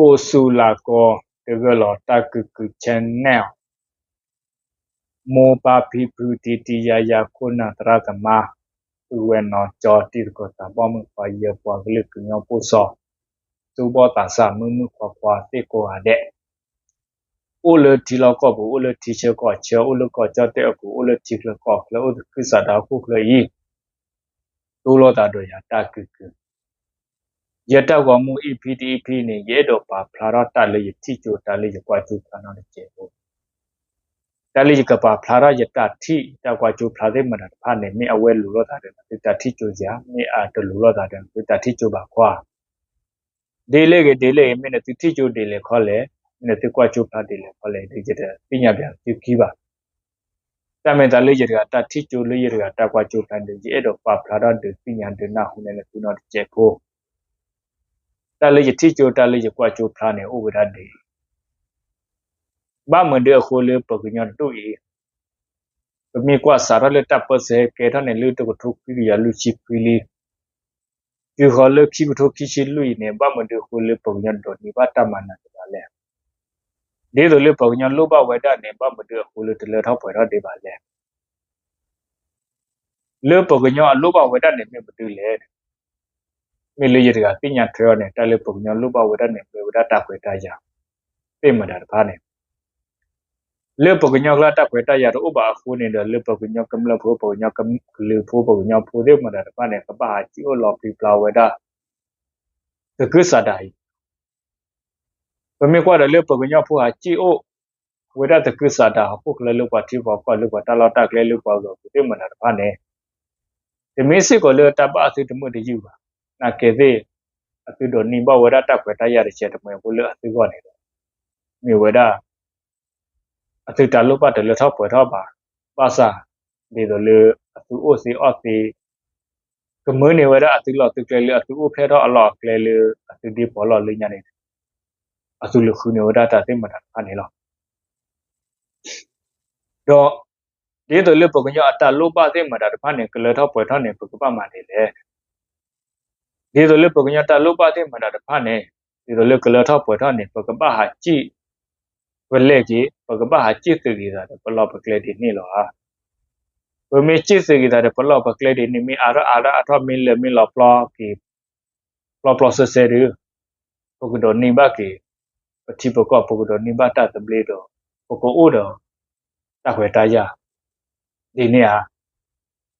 ကိၣ်ဆူၣ်လၤကီၢ် တဂၢၢ်လီၤ တၢ်ကုၢ်ကုၢ် channel, မိၢ်ပၢ်ဖံဖု တံၤတံၤယၤယၤ ခိၣ်နၢ်သရၣ်သမါ, ပုၢ်ဝဲၢ်နီၢ်ကၠီ တံၤသကိးသး ဘီမုၢ်ခွါ ယဲၢ်ပှၤကလုာ်ကညီဖိစီၤ, သူၣ်ဘီၣ်သးစၢ် မုၢ်မုၢ်ခွါခွါ သ့ၣ်ကိးဂၤဒဲး, အိၣ်လၢထံလီၢ်ကီၢ်ပူၤ အိၣ်လၢထံဆၢကီၢ်ဆၢ အိၣ်လၢကီၢ်ကၠီၣ်တဲၣ်အပူၤ အိၣ်လၢထံချၢကီၢ်ချၢ အိၣ်သကုၤဆးဒးဟီၣ်ခိၣ်ချၢအံၤ, တိၢ်လိာ်သးဒီးယၤတၢ်ကုၢ်ကုၢ်. ယတၢ်ဂီၤမူ EP တ EP န့ၣ် ယအဲၣ်ဒိးပာ်ဖျါထီၣ်တၢ်လၢယထံၣ်ကၠိ တၢ်လၢယကွၢ်ကၠိဖျါနီတစဲးဖိ, တၢ်လၢယကပာ်ဖျါထီၣ်ယတၢ်ထံၣ် ယတၢ်ကွၢ်ကၠိဖျါသ့ၣ်မတၤတဖၣ်န့ၣ် မ့ၢ်အဝဲလူၤလိာ်သးဒီး နသုတၢ်ထံၣ်ကၠိဧါ, မ့ၢ်အတလူၤလိာ်သးဒီး နသုတၢ်ထံၣ်ကၠိဘၣ်ခီဧါ. ဒ်လဲၣ်ဂ့ၤဒ်လဲၣ်ဂ့ၤ မ့ၢ်နသုထံၣ်ကၠိဒ်လဲၣ်ခီလဲၣ်, မ့ၢ်နသုကွၢ်ကၠိဖျါဒ်လဲၣ်ခီလဲၣ်ဒီး ယတသ့ၣ်ညါပၠးသုခံဘၣ်. တၢ်မ့ၢ်သးလၢယတဂၤတၢ်ထံၣ်ကၠိ လၢယတဂၤတၢ်ကွၢ်ကၠိဖျါဒီး ယအဲၣ်ဒိးပာ်ဖျါထီၣ်ဒုးသ့ၣ်ညါဒုးနၢ်ဟူန့ၢ်သုနီတစဲးဖိ, တၢ်လၢယထံၣ်ကၠိ တၢ်လၢယကွၢ်ကၠိဖျါန့ၣ် အိၣ်ဝဲဒၣ်ဒ်အံၤ, ဘၣ်မနုၤအဃိလၢပှၤကညီတဒူၣ်အံၤ, ပမ့ၢ်ကွၢ်စးထီၣ်လၢတၢ်ပၢၢ်ဆၢဟဲကဲထီၣ်န့ၣ် လၢတကထိခွံကယၤလွံၢ်ဆံခွံလံ, တုၤဃီၤလၢခံကထိခံဆံလွံၢ်အံၤန့ၣ် ဘၣ်မနုၤအဃိလၢပှၤကညီဒိးန့ၢ်ဘၣ်တၢ်မၤနၢၤတဂၤလဲၣ်. ဒ်သိးလၢပှၤကညီလိၣ်ဘၣ်ဝဲဒၣ်န့ၣ် ဘၣ်မနုၤအဃိလၢတလၢထီၣ်ပှဲၤထီၣ်ဒံးဘၣ်လဲၣ်. လၢပှၤကညီအလိၣ်ဘၣ်ဝဲဒၣ်န့ၣ်မ့ၢ်မနုၤလဲၣ်. မ့ၢ်လၢယတဂၤသ့ၣ်ညါထွဲအီၤန့ၣ် တၢ်လၢပှၤကညီလိၣ်ဘၣ်ဝဲဒၣ်န့ၣ် မ့ၢ်ဝဲဒၣ်တၢ်ခွဲးတၢ်ယာ်သ့ၣ်မတၤတဖၣ်န့ၣ်, လၢပှၤကညီကျါတၢ်ခွဲးတၢ်ယာ်တအိၣ်ဘၣ်အဃိန့ၣ်ဒီး လၢပှၤကညီကမျၢၢ်ဖိ ပှၤကညီကလုာ်ဖိ ပှၤကညီဖိသ့ၣ်မတၤတဖၣ်န့ၣ် ကဘၣ်ဟးစံၣ်အိၣ်လီၤပျံၤပျါဝဲဒၣ် သကုၤဆးဒးအံၤ ပမ့ၢ်ကွၢ်ဒီးလၢပှၤကညီဖိဟးစံၣ်အိၣ် ဝဲဒၣ်သကုၤဆးဒးဟီၣ်ခိၣ်ချၢလၢပှၤထံပှၤကီၢ်လၢပှၤတၢ်လီၢ်တၢ်ကျဲလၢပှၤဂၤပူၤသ့ၣ်မတၤတဖၣ်န့ၣ်, တမ့ၢ်စ့ၢ်ကီးလၢတၢ်ဘၣ်အသုတမုာ်တယုၢ်ဘၣ်. နာ်က့သ့ၣ် အသုဒိးန့ၢ်ဘၣ်ဝဲဒၣ်တၢ်ခွဲးတၢ်ယာ်တစဲးတမှဲၤဖိလၢအသုဂီၢ်န့ၣ်ဒီး မ့ၢ်ဝဲဒၣ် အသုတၢ်လိၣ်ဘၣ်တလၢထီၣ်ပှဲၤထီၣ်ဘၣ်, ဘၣ်ဆၣ် ဒ်သိးလၢအသုအိၣ်သ့အီၣ်သ့ ကမၢန့ၢ်ဝဲဒၣ်အသုလီၢ်သုကျဲလၢအသုအိၣ်ဖျဲၣ်ထီၣ်အလီၢ်အကျဲလၢအသုဒ့ပီးလီၢ်လၢညါန့ၣ်, အသုလူၤဃုန့ၢ်ဝဲဒၣ်တၢ်သ့ၣ်မတၤတဖၣ်န့ၣ်လီၤ. ဒီး ဒ်သိးလၢပှၤကညီအတၢ်လိၣ်ဘၣ်သ့ၣ်မတၤတဖၣ်န့ၣ် ကလၢထီၣ်ပှဲၤထီၣ်န့ၣ် ပကဘၣ်မၤဒ်လဲၣ်. ဒ်သိးလၢပှၤကညီတၢ်လိၣ်ဘၣ်သ့ၣ်မတၤတဖၣ်န့ၣ် ဒ်သိးလၢကလၢထီၣ်ပှဲၤထီၣ်န့ၣ် ပကဘၣ်ဟးစံၣ်ပလဲၢ်က့ၤ ပကဘၣ်ဟးစံၣ်သုးက့ၤသးဒီးပလီၢ်ပကျဲဒ်န့ၣ်လီၤဧါ. ပမ့ၢ်စံၣ်သုးက့ၤသးဒီးပလီၢ်ပကျဲဒ်န့ၣ် မ့ၢ်အါထီၣ်အါထီၣ်အါထီၣ် မ့ၢ်လၢာ်မ့ၢ်လီၤပျီက့ၤ ပျီပျီဆှဲဆှဲဒီး ပကဒိးန့ၢ်ဘၣ်က့ၤ ပထံပကီၢ် ပကဒိးန့ၢ်ဘၣ်တၢ်သဘျ့ဒီး ပကအိၣ်ဒီး တၢ်ခွဲးတၢ်ယာ် ဒ်န့ၣ်ဧါ.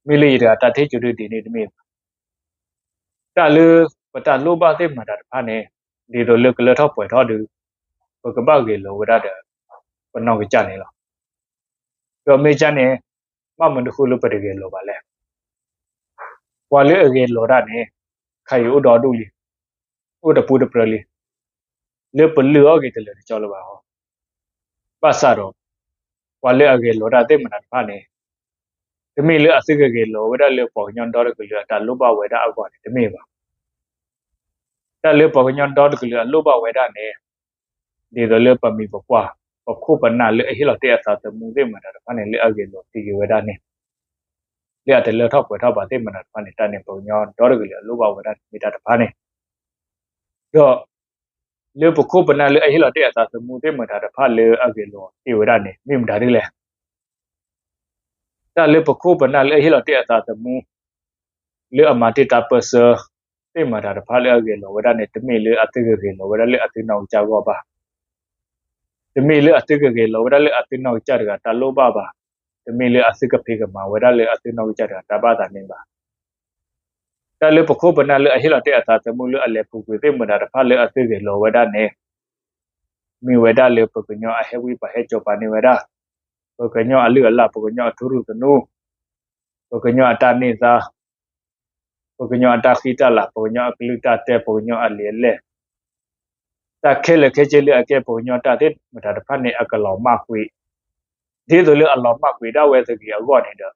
မ့ၢ်လၢယတဂၤတၢ်ထံၣ်ကၠိဒ်န့ၣ်တမ့ၢ်ဘၣ်. တၢ်လၢပတၢ်လိၣ်ဘၣ်သ့ၣ်မတၤတဖၣ်န့ၣ် ဒ်သိးလၢကလၢထီၣ်ပှဲၤထီၣ်ဒီး ပကဘၣ်ဂဲၤလိာ်ဝဲဒၣ်ဒီး ပနီၢ်ကစၢ်န့ၣ်လီၤ. ဒီးမ့ၢ်ကန့ၣ် ဘၣ်မနုၤအဃိလၢပတဂဲၤလိာ်ဘၣ်လဲၣ်. ပှၤလၢအဂဲၤလိာ်တၢ်န့ၣ် ခါအံၤအိၣ်ဒီဒူၣ်လံ, အိၣ်တပူၤတပြၢၤလံ, လၢပလုၢ်အီၣ်က့ၤတလၢာ်တကၠီလၢၤဘၣ်အီၤ. ဘၣ်ဆၣ်ဒီး ပှၤလၢအဂဲၤလိာ်တၢ်သ့ၣ်မတၤတဖၣ်န့ၣ် တမ့ၢ်လၢအသုကဂဲၤလိာ်ဝဲဒၣ်လၢပှၤကညီဒီတကလုာ်အတၢ်လိၣ်ဘၣ်ဝဲဒၣ်အဂီၢ်န့ၣ် တမ့ၢ်ဘၣ်. တၢ်လၢပှၤကညီဒီတကလုာ်အလိၣ်ဘၣ်ဝဲဒၣ်န့ၣ် ဒ်သိးလၢပမံၤပကွၢ် ပခိၣ်ပနၢ်လၢအဟ့ၣ်လီၤတ့ၢ်အသးသမူသ့ၣ်မတၤတဖၣ်န့ၣ် လၢအဂဲၤလိာ်တ့ၢ်က့ၤဝဲဒၣ်န့ၣ် လၢအတလၢထီၣ်ပှဲၤထီၣ်ဘၣ်သ့ၣ်မတၤတဖၣ်န့ၣ် တၢ်န့ၣ်ပှၤကညီဒီတကလုာ်အလိၣ်ဘၣ်ဝဲဒၣ်န့ၣ် မ့ၢ်တၢ်တဖၣ်န့ၣ်, ဒီး လၢပခိၣ်ပနၢ်လၢအဟ့ၣ်လီၤတ့ၢ်အသးသမူသ့ၣ်မတၤတဖၣ်လၢအဂဲၤလိာ်တ့ၢ်ဝဲဒၣ်န့ၣ် မ့ၢ်မတၤဒ်လဲၣ်. တၢ်လၢပခိၣ်ပနၢ်လၢအဟ့ၣ်လီၤတ့ၢ်အသးသမူ လၢအမၤတ့ၢ်တၢ်ပၢၢ်ဆၢ သ့ၣ်မတၤတဖၣ်လၢအဂဲၤလိာ်ဝဲဒၣ်န့ၣ် တမ့ၢ်လၢအသုကဂဲၤလိာ်ဝဲဒၣ်လၢအသုနီၢ်ကစၢ်အဂီၢ်ဘၣ်. တမ့ၢ်လၢအသုကဂဲၤလိာ်ဝဲဒၣ်လၢအသုနီၢ်ကစၢ်တဂၤတၢ်လိၣ်ဘၣ်ဘၣ်. တမ့ၢ်လၢအသုကဖံးကမၤဝဲဒၣ်လၢအသုနီၢ်ကစၢ်တဂၤတၢ်ဘၣ်သးန့ၣ်ဘၣ်. တၢ်လၢပခိၣ်ပနၢ်လၢအဟ့ၣ်လီၤတ့ၢ်အသးသမူလၢအလဲၤပူၤကွံာ်သ့ၣ်မတၤတဖၣ်လၢအသုဂဲၤလိာ်ဝဲဒၣ်န့ၣ် မ့ၢ်ဝဲဒၣ်လၢပှၤကညီအဟဲဝံပှၤဟဲစိာ်ပာ်န့ၢ်ဝဲဒၣ်, ပှၤကညီအလုၢ်အလၢ်, ပှၤကညီအထူရူၢ်သနူ, ပှၤကညီအတၢ်န့ၢ်သါ, ပှၤကညီအတၢ်ဃံတၢ်လၤ, ပှၤကညီအကလုၢ်တၢ်တဲ, ပှၤကညီအလံာ်အလဲၢ်, တၢ်ခဲလၢာ်ခဲဆ့လၢအကဲပှၤကညီတၢ်သ့ၣ်မတၤတဖၣ်န့ၣ် အကလီၤမၢ်ကွံာ်, ဒ်သိးလၢအလီၤမၢ်ကွံာ်ဒၣ်ဝဲသဂ့ၤအဂီၢ်န့ၣ်ဒီး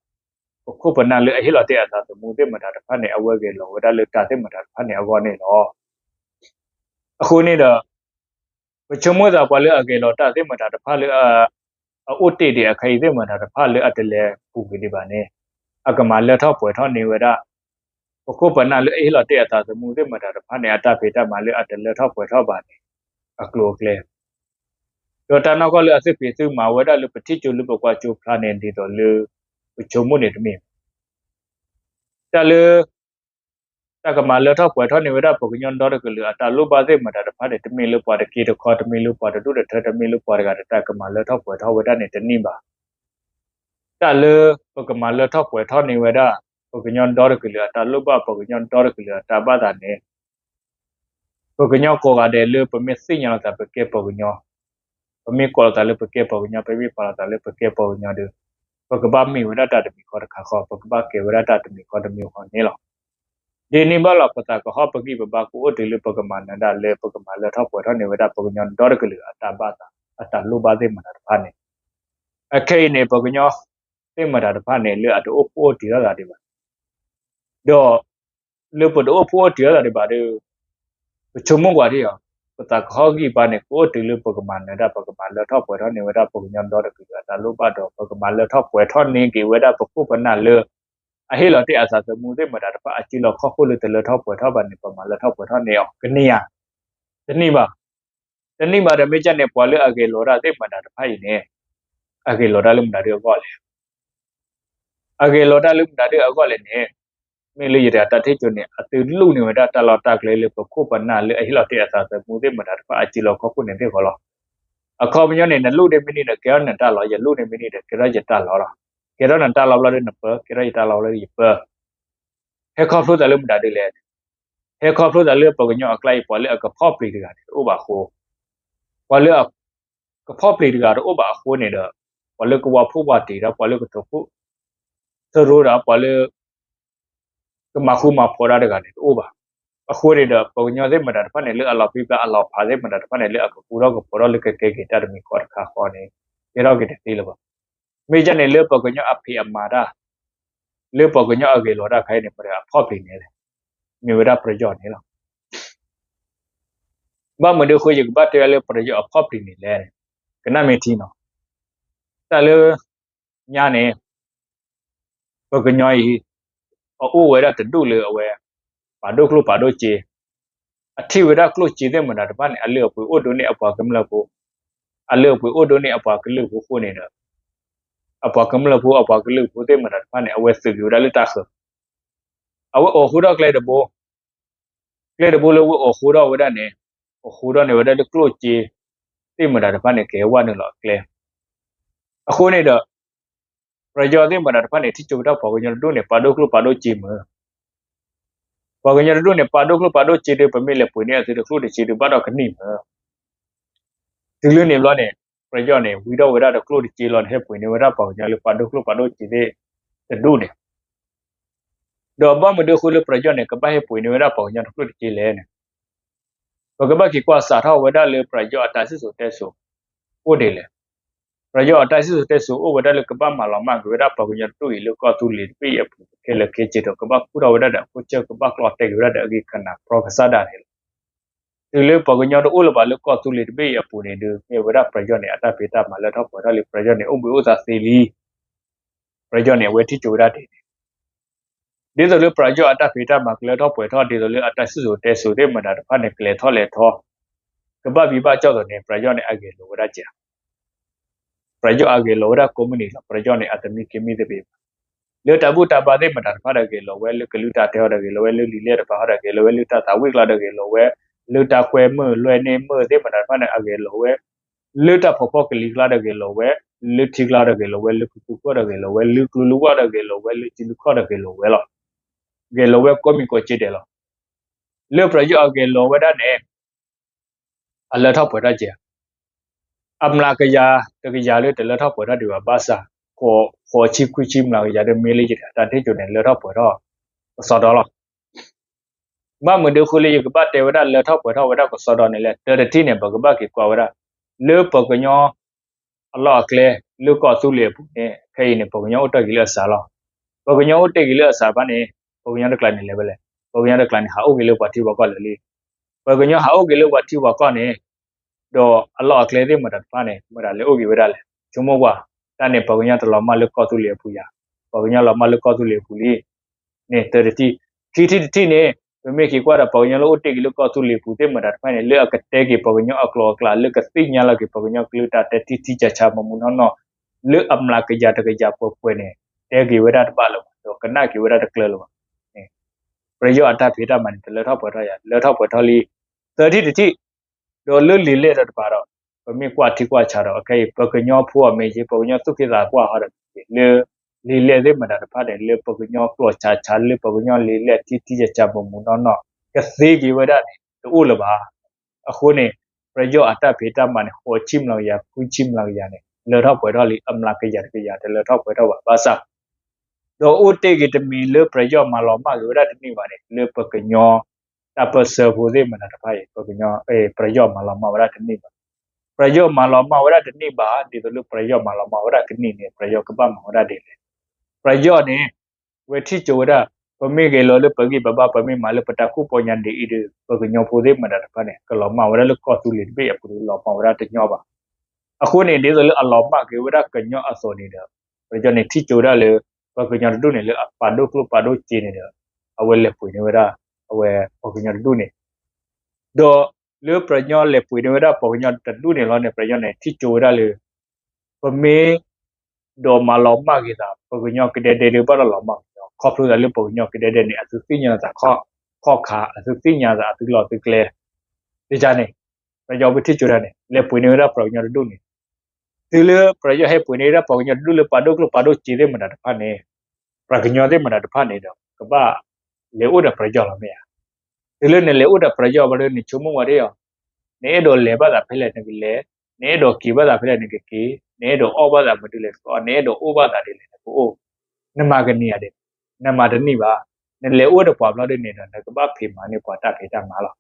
ပခိၣ်ပနၢ်လၢအဟ့ၣ်လီၤတ့ၢ်အသးသမူသ့ၣ်မတၤတဖၣ်န့ၣ် အဝဲဂဲၤလိာ်ဝဲဒၣ်လၢတၢ်သ့ၣ်မတၤတဖၣ်န့ၣ်အဂီၢ်န့ၣ်လီၤ. အဃိန့ၣ်ဒီး ပဆိကမိၣ်သးပှၤလၢအဂဲၤလိာ်တၢ်သ့ၣ်မတၤတဖၣ်လၢ အအိၣ်တ့ၢ်ဒံးအခါအံၤသ့ၣ်မတၤတဖၣ်လၢအတလဲၤပူၤကွံာ်ဒံးဘၣ်န့ၣ် အကမၤလၢထီၣ်ပှဲၤထီၣ်န့ၢ်ဝဲဒၣ် ပခိၣ်ပနၢ်လၢအဟ့ၣ်လီၤတ့ၢ်အသးသမူသ့ၣ်မတၤတဖၣ်န့ၣ် အတၢ်ဖံးတၢ်မၤလၢအတလၢထီၣ်ပှဲၤထီၣ်ဘၣ်န့ၣ် အကျိၤအကျဲ ဒီးတၢ်နီၢ်ကီၢ်လၢအသုဖံးသုမၤဝဲဒၣ်လၢပထံၣ်ကၠိလၢပကွၢ်ကၠိဖျါန့ၣ် ဒ်သိးလၢပဆိကမိၣ်န့ၣ်တမ့ၢ်ဘၣ်. တၢ်လၢ တၢ်ကမၤလၢထီၣ်ပှဲၤထီၣ်န့ၢ်ဝဲဒၣ်ပှၤကညီဒီတကလုာ်အတၢ်လိၣ်ဘၣ်သ့ၣ်မတၤတဖၣ်န့ၣ် တမ့ၢ်လၢပှၤတက့တခီ တမ့ၢ်လၢပှၤတဒူၣ်တထၢ တမ့ၢ်လၢပှၤတဂၤတဂၤ တၢ်ကမၤလၢထီၣ်ပှဲၤထီၣ်ဝဲဒၣ်န့ၣ်တန့ၢ်ဘၣ်. တၢ်လၢပကမၤလၢထီၣ်ပှဲၤထီၣ်န့ၢ်ဝဲဒၣ် ပှၤကညီဒီတကလုာ်အတၢ်လိၣ်ဘၣ် ပှၤကညီဒီတကလုာ်အတၢ်ဘၣ်သးန့ၣ် ပှၤကညီကိးဂၤဒဲးလၢပမ့ၢ်သ့ၣ်ညါလိာ်သးပကဲပှၤကညီ, ပမ့ၢ်ကိးလိာ်သးလၢပကဲပှၤကညီ ပမ့ၢ်ပာ်လိာ်သးလၢပကဲပှၤကညီဒီး ပကဘၣ်မ့ၢ်ဝဲဒၣ်တၢ်တမံၤဃီတခါဃီ ပကဘၣ်ကဲဝဲဒၣ်တၢ်တမံၤဃီတမံၤဃီန့ၣ်လီၤ. ဒ်န့ၣ်ဘၣ်လီၤ ပသးကဟီၣ်ပဂံၢ်ပဘါကအိၣ်တုၤလၢပကမၤနၢၤဒၣ်လၢပကမၤလၢထီၣ်ပှဲၤထီၣ်န့ၢ်ဝဲဒၣ်ပှၤကညီဒီတကလုာ်အတၢ်ဘၣ်သး အတၢ်လိၣ်ဘၣ်သ့ၣ်မတၤတဖၣ်န့ၣ် အခဲအံၤန့ၣ် ပှၤကညီသ့ၣ်မတၤတဖၣ်န့ၣ် လၢအတအိၣ်ဖှိၣ်အိၣ်တံၢ်လိာ်သးဒံးဘၣ် ဒီး လၢပတအိၣ်ဖှိၣ်အိၣ်တံၢ်လိာ်သးဒံးဘၣ်ဒီး ပဆိကမိၣ်ကွၢ်ဒ်အံၤ, ပသးကဟီၣ်ဂံၢ်ဘါန့ၣ် ကအိၣ်တုၤလၢပကမၤနၢၤဒၣ် ပကမၤလၢထီၣ်ပှဲၤထီၣ်န့ၢ်ဝဲဒၣ်ပှၤကညီဒီတကလုာ်အတၢ်လိၣ်ဘၣ်ဒီး ပကမၤလၢထီၣ်ပှဲၤထီၣ်န့ၢ်က့ၤဝဲဒၣ်ပခိၣ်ပနၢ်လၢ အဟ့ၣ်လီၤတ့ၢ်အသးသမူသ့ၣ်မတၤတဖၣ်အစုလီၢ်ခီၣ်ခိၣ်လၢတလၢထီၣ်ပှဲၤထီၣ်ဘၣ်န့ၣ် ပမၤလၢထီၣ်ပှဲၤထီၣ်န့ၢ်အီၤ ကန့ၢ်ဧါ, တန့ၢ်ဘၣ်. တန့ၢ်ဘၣ်ဒီးမ့ၢ်ကန့ၣ် ပှၤလၢအဂဲၤလီၤတၢ်သ့ၣ်မတၤတဖၣ်အံၤန့ၣ် အဂဲၤလီၤတၢ်လၢမတၤဒုအဂီၢ်လဲၣ်. အဂဲၤလီၤတၢ်လၢမတၤဒုအဂီၢ်လဲၣ်န့ၣ် မ့ၢ်လၢယတဂၤတၢ်ထံၣ်ကၠိန့ၣ် အသုလူၣ်န့ၢ်ဝဲဒၣ်တၢ်လီၢ်တၢ်ကျဲလၢပခိၣ်ပနၢ်လၢအဟ့ၣ်လီၤတ့ၢ်အသးသမူသ့ၣ်မတၤတဖၣ်အစုလီၢ်ခီၣ်ခိၣ်န့ၣ်သ့ၣ်ဃီလီၤ. အခီပညီန့ၣ် နလူၣ်န့ၢ်မ့ၢ်န့ၣ်ဒီး ကဲထီၣ်နတၢ်လီၤ, ယလူၣ်န့ၢ်မ့ၢ်န့ၣ်ဒီး ကဲထီၣ်ယတၢ်လီၤလီၤဒီးနပၢ, ကဲထီၣ်နတၢ်လီၤဘျီဒီးယပၢ ဟဲခီဖျိသးလၢမတၤဒုလဲၣ်. ဟဲခီဖျိသးလၢပှၤကညီအကျါအံၤ ပှၤလၢအကဖီၣ်ပျံၤတဂၤန့ၣ်တအိၣ်ဘၣ်အဃိ, ပှၤလၢအကဖီၣ်ပျံၤတဂၤတအိၣ်ဘၣ်အဃိန့ၣ်ဒီး ပှၤလၢကဝီၤဖိဝီၤတံၢ်ဒီး ပှၤလၢကထိၣ်ဖိထၢရိဒီး ပှၤလၢ ကမၤဃူမၤဖိးတၢ်တဂၤန့ၣ်တအိၣ်ဘၣ်. အဃိန့ၣ်ဒီး ပှၤကညီသ့ၣ်မတၤတဖၣ်န့ၣ် လၢအလီၤဖံးဘၣ်အလီၤဖးသ့ၣ်မတၤတဖၣ်န့ၣ် လၢအကဃူထီၣ်ကဖိးထီၣ်လၢကကဲက့ၤတၢ်တမံၤဃီတခါဃီန့ၣ် ကဲထီၣ်က့ၤတသ့လၢၤဘၣ်. မ့ၢ်ဒ်န့ၣ်လၢပှၤကညီအဖံးအမၤတၢ် လၢပှၤကညီအဂဲၤလီၤတၢ်ခါအံၤန့ၣ် မတၤအဖီၣ်ပျံၤန့ၣ်လဲၣ်. မ့ၢ်ဝဲဒၣ်ပယီၤန့ၣ်လီၤ. ဘၣ်မနုၤအဃိယကဘၣ်တဲဝဲလၢပယီၤအဖီၣ်ပျံၤန့ၣ်လဲၣ်. ကနၣ်မ့ၢ်ထံနီၤ. တၢ်လၢ ညါန့ၣ် ပှၤကညီအံၤ အအိၣ်ဝဲဒၣ်တဒူၣ်လၢအဝဲ ပာ်ဒိၣ်ကျိၣ်ပာ်ဒိၣ်စ့, အထံၣ်ဝဲဒၣ်ကျိၣ်စ့သ့ၣ်မတၤတဖၣ်န့ၣ် အလုၢ်အပှ့ၤအိၣ်ဒိၣ်န့ၢ်အပှၤကမျၢၢ်ဖိ, အလုၢ်အပှ့ၤအိၣ်ဒိၣ်န့ၢ်အပှၤကလုာ်ဖိအဃိန့ၣ်ဒီး အပှၤကမျၢၢ်ဖိ အပှၤကလုာ်ဖိသ့ၣ်မတၤတဖၣ်န့ၣ် အဝဲသုးက့ၤဝဲဒၣ်လၢတၢ်ဃၢၤ, အဝဲအိၣ်ဃူထီၣ်ကျဲတဘိ ကျဲတဘိလၢဝဲအိၣ်ဃူထီၣ်ဝဲဒၣ်န့ၣ် အိၣ်ဃူထီၣ်န့ၢ်ဝဲဒၣ်လၢကျိၣ်စ့သ့ၣ်မတၤတဖၣ်န့ၣ် ကဟဲဝဲနုာ်လီၤအကျဲ. အဃိန့ၣ်ဒီး ပယီၤသ့ၣ်မတၤတဖၣ်န့ၣ် ထံၣ်ကၠိကတၢၢ်ပှၤကညီတဒူၣ်န့ၣ် ပာ်ဒိၣ်ကျိၣ်ပာ်ဒိၣ်စ့မ့ၢ် ပှၤကညီတဒူၣ်န့ၣ် ပာ်ဒိၣ်ကျိၣ်ပာ်ဒိၣ်စ့ဒီး ပမ့ၢ်လဲၤပှ့ၤန့ၢ်အသုတကျိၣ်တစ့ဒီး ဘၣ်ဒီးကနံၣ်မ့ၢ် တုၤလၢန့ၣ်ဘျီန့ၣ် ပယီၤန့ၣ် ဝံထီၣ်ဝဲဒၣ်ဒီးကျိၣ်တစ့လီၤန့ၣ် ဟဲပှ့ၤန့ၢ်ဝဲဒၣ်ပှၤကညီလၢပာ်ဒိၣ်ကျိၣ်ပာ်ဒိၣ်စ့သ့ၣ်တဒူၣ်န့ၣ် ဒီးဘၣ်မနုၤအဃိလၢပယီၤန့ၣ် ကဘၣ်ဟဲပှ့ၤန့ၢ်ဝဲဒၣ်ပှၤကညီတကျိၣ်တစ့လဲၣ်န့ၣ် ပကဘၣ်က့ၤကွၢ်စးထီၣ်ဝဲဒၣ်လၢပယီၤအတၢ်စံၣ်စိၤတဲစိၤအိၣ်ဒ်လဲၣ်. ပယီၤအတၢ်စံၣ်စိၤတဲစိၤအိၣ်ဝဲဒၣ်လၢကဘၣ်မၤလီၤမၢ်က့ၤဝဲဒၣ်ပှၤကညီတဒူၣ်အံၤလၢကီၢ်သူလ့ၤတဘ့ၣ်အံၤအပူၤခဲလၢာ်ခဲဆ့ဒီး ကဘၣ်ခူၣ်ထီၣ်ဝဲဒၣ်ဒီးအခိၣ်ဆၢ ကဘၣ်ကျီတဲာ်က့ၤဝဲဒၣ်ဒီးအဂံၢ်ခနၣ် ဖြီကစၢ်ဒၣ်န့ၣ်လီၤ. တုၤလၢပှၤကညီတအိၣ်လၢၤဘၣ်လၢကီၢ်သူလ့ၤတဘ့ၣ်အံၤအပူၤန့ၣ်ဒီး မ့ၢ်ဝဲဒၣ်ပယီၤန့ၣ် အတၢ်ဖံးတၢ်မၤလၢထီၣ်ပှဲၤထီၣ်လံ ပယီၤန့ၣ် အိၣ်ဘှံးအိၣ်သါသ့လံ. ပယီၤန့ၣ် အဝဲထံၣ်ကၠိဝဲဒၣ်ဒ်န့ၣ် ဒ်သိးလၢပယီၤအတၢ်ဖံးတၢ်မၤကလဲၤထီၣ်ပှဲၤထီၣ် ဒ်သိးလၢအတၢ်စံၣ်စိၤတဲစိၤသ့ၣ်မတၤတဖၣ်န့ၣ် ကလဲၤထီၣ်လဲၤထီ ကဘၣ်ဘံၣ်ဘၣ်ကၠီၣ်သိးန့ၣ် ပယီၤန့ၣ် အဂဲၤလိာ်ဝဲဒၣ်ကဲ ပယီၤအဂဲၤလိာ်ဝဲဒၣ်ကိးမုၢ်နံၤလီၤ. ပယီၤန့ၣ် အတမံခ့မံသဘ့ၣ်ဘၣ်. လၢတၢ်ဘူၣ်တၢ်ဘါသ့ၣ်မတၤတဖၣ်ဒီးဂဲၤလိာ်ဝဲ, လၢကလုၢ်တၢ်တဲဟီဒီးဂဲၤလိာ်ဝဲ, လၢလံာ်လဲၢ်တဖၣ်ဟီဒီးဂဲၤလိာ်ဝဲ, လၢတၢ်သးဝံၣ်ကျါဒီးဂဲၤလိာ်ဝဲ, လၢတၢ်ကွဲမုာ်လွဲၢ်န့ၢ်မုာ်သ့ၣ်မတၤတဖၣ်န့ၣ် အဂဲၤလိာ်ဝဲ, လၢတၢ်ဖီၣ်ဖီၣ်ကလံၤကျါဒီးဂဲၤလိာ်ဝဲ, လၢထံကျါဒီးဂဲၤလိာ်ဝဲ, လၢကသူခိၣ်ဒီးဂဲၤလိာ်ဝဲ, လၢကျူလူဝၣ်ဒီးဂဲၤလိာ်ဝဲ, လၢကၠံလူခီၣ်ဒီးဂဲၤလိာ်ဝဲလီၤ. ဂဲၤလိာ်ဝဲကိးမံၤကိးက့ဒဲးလီၤ. လၢပယီၤအဂဲၤလိာ်ဝဲဒၣ်န့ၣ် အလၢထီၣ်ပှဲၤထီၣ်ကဲ အမျးကယၤတကယၤလၢတလၢထီၣ်ပှဲၤထီၣ်ဒံးဘၣ် ဘၣ်ဆၣ် ဃိးဆံခွံဆံမျးကယၤဒီး မ့ၢ်လၢယတၢ်ထံၣ်ကၠိန့ၣ် လၢထီၣ်ပှဲၤထီၣ်ကစီဒီလီၤ. ဘၣ်မနုၤအဃိလၢယကဘၣ်တဲဝဲဒၣ်လၢထီၣ်ပှဲၤထီၣ်ဝဲဒၣ်ကစီဒီန့ၣ်လဲၣ်, တၢ်တထံၣ်န့ၣ် ပကဘၣ်က့ၤကွၢ်ဝဲဒၣ် လၢပှၤကညီအလီၢ်အကျဲ လၢကီၢ်သူလ့ၤအပူၤန့ၣ် ခဲအံၤန့ၣ် ပှၤကညီအိၣ်တ့ၢ်က့ၤလၢအစှၤလီၤ. ပှၤကညီအိၣ်တ့ၢ်က့ၤလၢအစှၤဘၣ်န့ၣ် ပှၤကညီတကျါန့ၣ်လဲၤဝဲလဲၣ်. ပှၤကညီတကျါန့ၣ် ဟးအိၣ်က့ၤလၢပှၤထံပှၤကီၢ်လၢာ်လံ. ပှၤကညီဟးအိၣ်က့ၤလၢပှၤထံပှၤကီၢ်န့ၣ် ဒီးအလီၢ်အကျဲသ့ၣ်မတၤတဖၣ်န့ၣ် မတၤလဲၤအိၣ်က့ၤဝဲဒၣ်လဲၣ်. ဆိကမိၣ်ကွၢ်, တၢ်န့ၣ် ပှၤကညီတလီၤမၢ်လၢကီၢ်သူလ့ၤအပူၤယၤ, ပှၤကညီလီၤမၢ်လၢကီၢ်သူလ့ၤအပူၤလံန့ၣ် တၢ်တထံၣ်. ခံထံၣ်တထံၣ်န့ၣ် ပမ့ၢ်က့ၤကွၢ်ဒီးပှၤကညီလၢအိၣ်တ့ၢ်က့ၤလၢကီၢ်သူလ့ၤပူၤသ့ၣ်မတၤတဖၣ်န့ၣ် လၢအကတဲက့ၤပှၤကညီအကျိာ်အကျဲ လၢကသ့ၣ်ညါလီၤက့ၤပှၤကညီကလုၢ်တၢ်တဲထံထံဆးဆးမမူနီၢ်နီၢ် လၢအမျးကယၤတကယၤပှဲၤပှဲၤန့ၣ် တဲက့ၤဝဲဒၣ်တဘၣ်လၢၤဘၣ် ဒီးကနၣ်က့ၤဝဲဒၣ်တကျၢၤလၢၤဘၣ်. ပယီၤအတၢ်ဖံးတၢ်မၤန့ၣ် တလၢထီၣ်ပှဲၤထီၣ်ယၤ လၢထီၣ်ပှဲၤထီၣ်လံ သၢထံၣ်တထံၣ် ဒီးလၢလံာ်လဲၢ်ဒီးတပၤဒီး ပမ့ၢ်ကွၢ်ထံကွၢ်ဆးဒီး အခဲအံၤ ပှၤကညီဖိအမဲာ်က့ ပှၤကညီသူၣ်က့သးပှၢ်ဟီဒီး လၢလံာ်လဲၢ်သ့ၣ်မတၤတဖၣ်န့ၣ် လၢပှၤကညီကျိာ်ဆးဆး လၢပှၤကညီလံာ်လဲၢ်ထံထံဆးဆးမမူနီၢ်နီၢ် ကသ့က့ၤဝဲဒၣ်န့ၣ် တအိၣ်လၢၤဘၣ်. အဃိန့ၣ် ပယီၤအတၢ်ဖံးတၢ်မၤန့ၣ် ဃိးဆံမျးကယၤ ခွံဆံမျးကယၤန့ၣ် လၢထီၣ်ပှဲၤထီၣ်လံ အမျးကယၤတကယၤ တလၢထီၣ်ပှဲၤထီၣ်ဘၣ် ဘၣ်ဆၣ် ဒီးအိၣ်တ့ၢ်က့ၤတမံၤလၢပယီၤမၤလီၤမၢ်က့ၤဝဲဒၣ်တန့ၢ်ဘၣ်န့ၣ် လၢပှၤကညီ တၢ်ပၢၢ်ဆၢဖိသ့ၣ်မတၤတဖၣ်အံၤ ပယီၤ ပယီၤမၤလီၤမၢ်ဝဲဒၣ်တန့ၢ်ဘၣ်. ပယီၤမၤလီၤမၢ်ဝဲဒၣ်တန့ၢ်ဘၣ် ဒ်သိးလၢပယီၤမၤလီၤမၢ်ဝဲဒၣ်ကန့ၢ်န့ၣ် ပယီၤကဘၣ်မၤဝဲဒၣ်ဒ်လဲၣ်. ပယီၤန့ၣ် ဝဲထံၣ်ကၠိဝဲဒၣ် ပမ့ၢ်ဂဲၤလီၤလၢပဂံၢ်ပဘါ ပမ့ၢ်မၤလၢပတၢ်ကူၣ်ပီညါဒ်အံၤဒီး ပှၤကညီဖိသ့ၣ်မတၤတဖၣ်န့ၣ် ကလီၤမၢ်ဝဲဒၣ်လၢကီၢ်သူလ့ၤတဘ့ၣ်အပူၤဒီး လီၤမၢ်ဝဲဒၣ်တညီဘၣ်. အဃိန့ၣ် ဒ်သိးလၢအလီၤမၢ်က့ၤဝဲဒၣ်ကညီအသိးန့ၣ်ဒီး ပယီၤန့ၣ်ထံၣ်ကၠိဝဲဒၣ်လၢ ပှၤကညီတဒူၣ်န့ၣ် လၢအပာ်ဒိၣ်ကျိၣ်ပာ်ဒိၣ်စ့န့ၣ်ဒီး အဝဲလဲၤပှ့ၤန့ၢ်ဝဲဒၣ် အဝဲပှၤကညီတဒူၣ်န့ၣ် ဒီးလၢပယီၤလဲၤပှ့ၤန့ၢ်ဝဲဒၣ်ပှၤကညီတဒူၣ်န့ၣ်လီၤန့ၣ် ပယီၤန့ၣ်ထံၣ်ကၠိဝဲဒၣ်လၢ ပမ့ၢ် ဒီးမၤလီၤမၢ်က့ၤသး ပှၤကညီကဒဲဒဲဒီး ဘၣ်ဒီးလီၤမၢ်ကညီ ခီဖျိသးလၢပှၤကညီကဒဲဒဲန့ၣ် အသုသ့ၣ်ညါသး ခီၣ်ခါ အသုသ့ၣ်ညါသး အသုလီၢ်သုကျဲ ဒ်န့ၣ် ပယီၤဝဲထံၣ်ကၠိတၢ်န့ၣ် လဲၤပှ့ၤန့ၢ်ဝဲဒၣ်ပှၤကညီတဒူၣ်န့ၣ် တုၤလၢပယီၤဟဲပှ့ၤန့ၢ်ဝဲဒၣ်ပှၤကညီတဒူၣ်လၢပာ်ဒိၣ်ကျိၣ်ပာ်ဒိၣ်စ့သ့ၣ်မတၤတဖၣ်န့ၣ် ပှၤကညီသ့ၣ်မတၤတဖၣ်န့ၣ်ဒီး ကဘၣ်လဲၤအိၣ်ဒီးပယီၤလီၤမ့ၢ်ဧါ. တုၤလၢနလဲၤအိၣ်ဒီးပယီၤဘၣ်ဒီး နဆိကမိၣ်ဝဲဒၣ်အီၤ နအဲၣ်ဒိးလဲၤဘၣ်သးဖဲလဲၣ်နကလဲၤ, နအဲၣ်ဒိးက့ၤဘၣ်သးဖဲလဲၣ်နကက့ၤ, နအဲၣ်ဒိးအီၣ်ဘၣ်သးမနုၤလဲၣ်နကအီၣ်, နအဲၣ်ဒိးအိၣ်ဘၣ်သးဒ်လဲၣ်နကအိၣ်, နမၤကန့ၢ်ဧါဒီး, နမၤတန့ၢ်ဘၣ်. နလဲၤအိၣ်ဒီးပှၤဘျီဒ်န့ၣ်ဒီး နကဘၣ်ဖံးမၤန့ၢ်ပှၤတၢ်ဖံးတၢ်မၤလီၤ.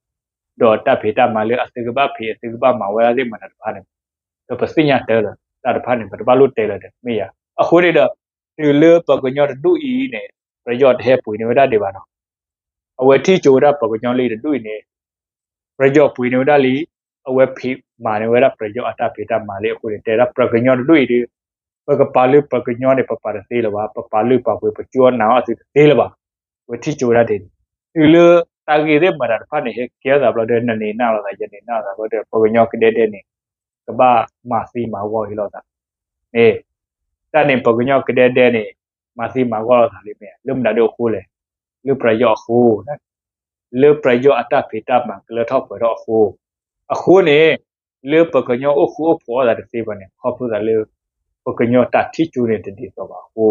ဒီးတၢ်ဖံးတၢ်မၤလၢအသုကဘၣ်ဖံးအသုကဘၣ်မၤဝဲဒၣ်သ့ၣ်မတၤတဖၣ်န့ၣ် ဒီးပသ့ၣ်ညါတၢ်လၢ တၢ်တဖၣ်န့ၣ် ပတဘၣ်လိၣ်တဲလၢၤဒီး မ့ၢ်ဧါ. အဃိန့ၣ်ဒီး တုၤလၢပှၤကညီတဒူၣ်အံၤန့ၣ် ပယီၤတဟဲပှ့ၤန့ၢ်ဝဲဒၣ်ဒံးဘၣ်နီၤ. အဝဲထံၣ်ကၠိဝဲဒၣ်ပှၤကညီလၢအံၤတဒူၣ်အံၤန့ၣ် ပယီၤပှ့ၤန့ၢ်ဝဲဒၣ်လံ, အဝဲဖံးမၤန့ၢ်ဝဲဒၣ်ပယီၤအတၢ်ဖံးတၢ်မၤလံအဃိန့ၣ် တဲဒၣ်ပှၤကညီတဒူၣ်အံၤဒီး ပကပာ်လုၢ်ပှၤကညီန့ၣ် ပပာ်တသ့လၢၤဘၣ်, ပပာ်လုၢ်ပာ်ပှ့ၤပကၠိအီၣ်နၤအီၣ်သုတသ့လၢၤဘၣ်. အဝဲထံၣ်ကၠိဝဲဒၣ်ဒ်န့ၣ် တုၤလၢတၢ်ဂ့ၢ်သ့ၣ်မတၤတဖၣ်န့ၣ် ဟဲကဲထီၣ်သးဘျီဒီး နန့ၢ်နၢ်လိာ်သး ယန့ၢ်နၢ်လိာ်သးဘျီဒီး ပှၤကညီကဒဲဒဲန့ၣ် ကဘၣ်မၤသံမၤဂီၢ်က့ၤလိာ်သးန့ၣ် တၢ်န့ၣ်ပှၤကညီကဒဲဒဲန့ၣ် မၤသံမၤဂီၢ်လိာ်သးလံမ့ၢ်ဧါ. လၢမတၤဒ်အဃိလဲၣ်, လၢပယီၤအဃိ, လၢပယီၤအတၢ်ဖံးတၢ်မၤကလၢထီၣ်ပှဲၤထီၣ်အဃိ, အဃိန့ၣ် လၢပှၤကညီအိၣ်ဃူအိၣ်ဖိးအသးတသ့ဘၣ်န့ၣ် ခီဖျိသးလၢ ပှၤကညီတၢ်ထံၣ်ကၠိန့ၣ်တဒ်သိးဘၣ်အဃိ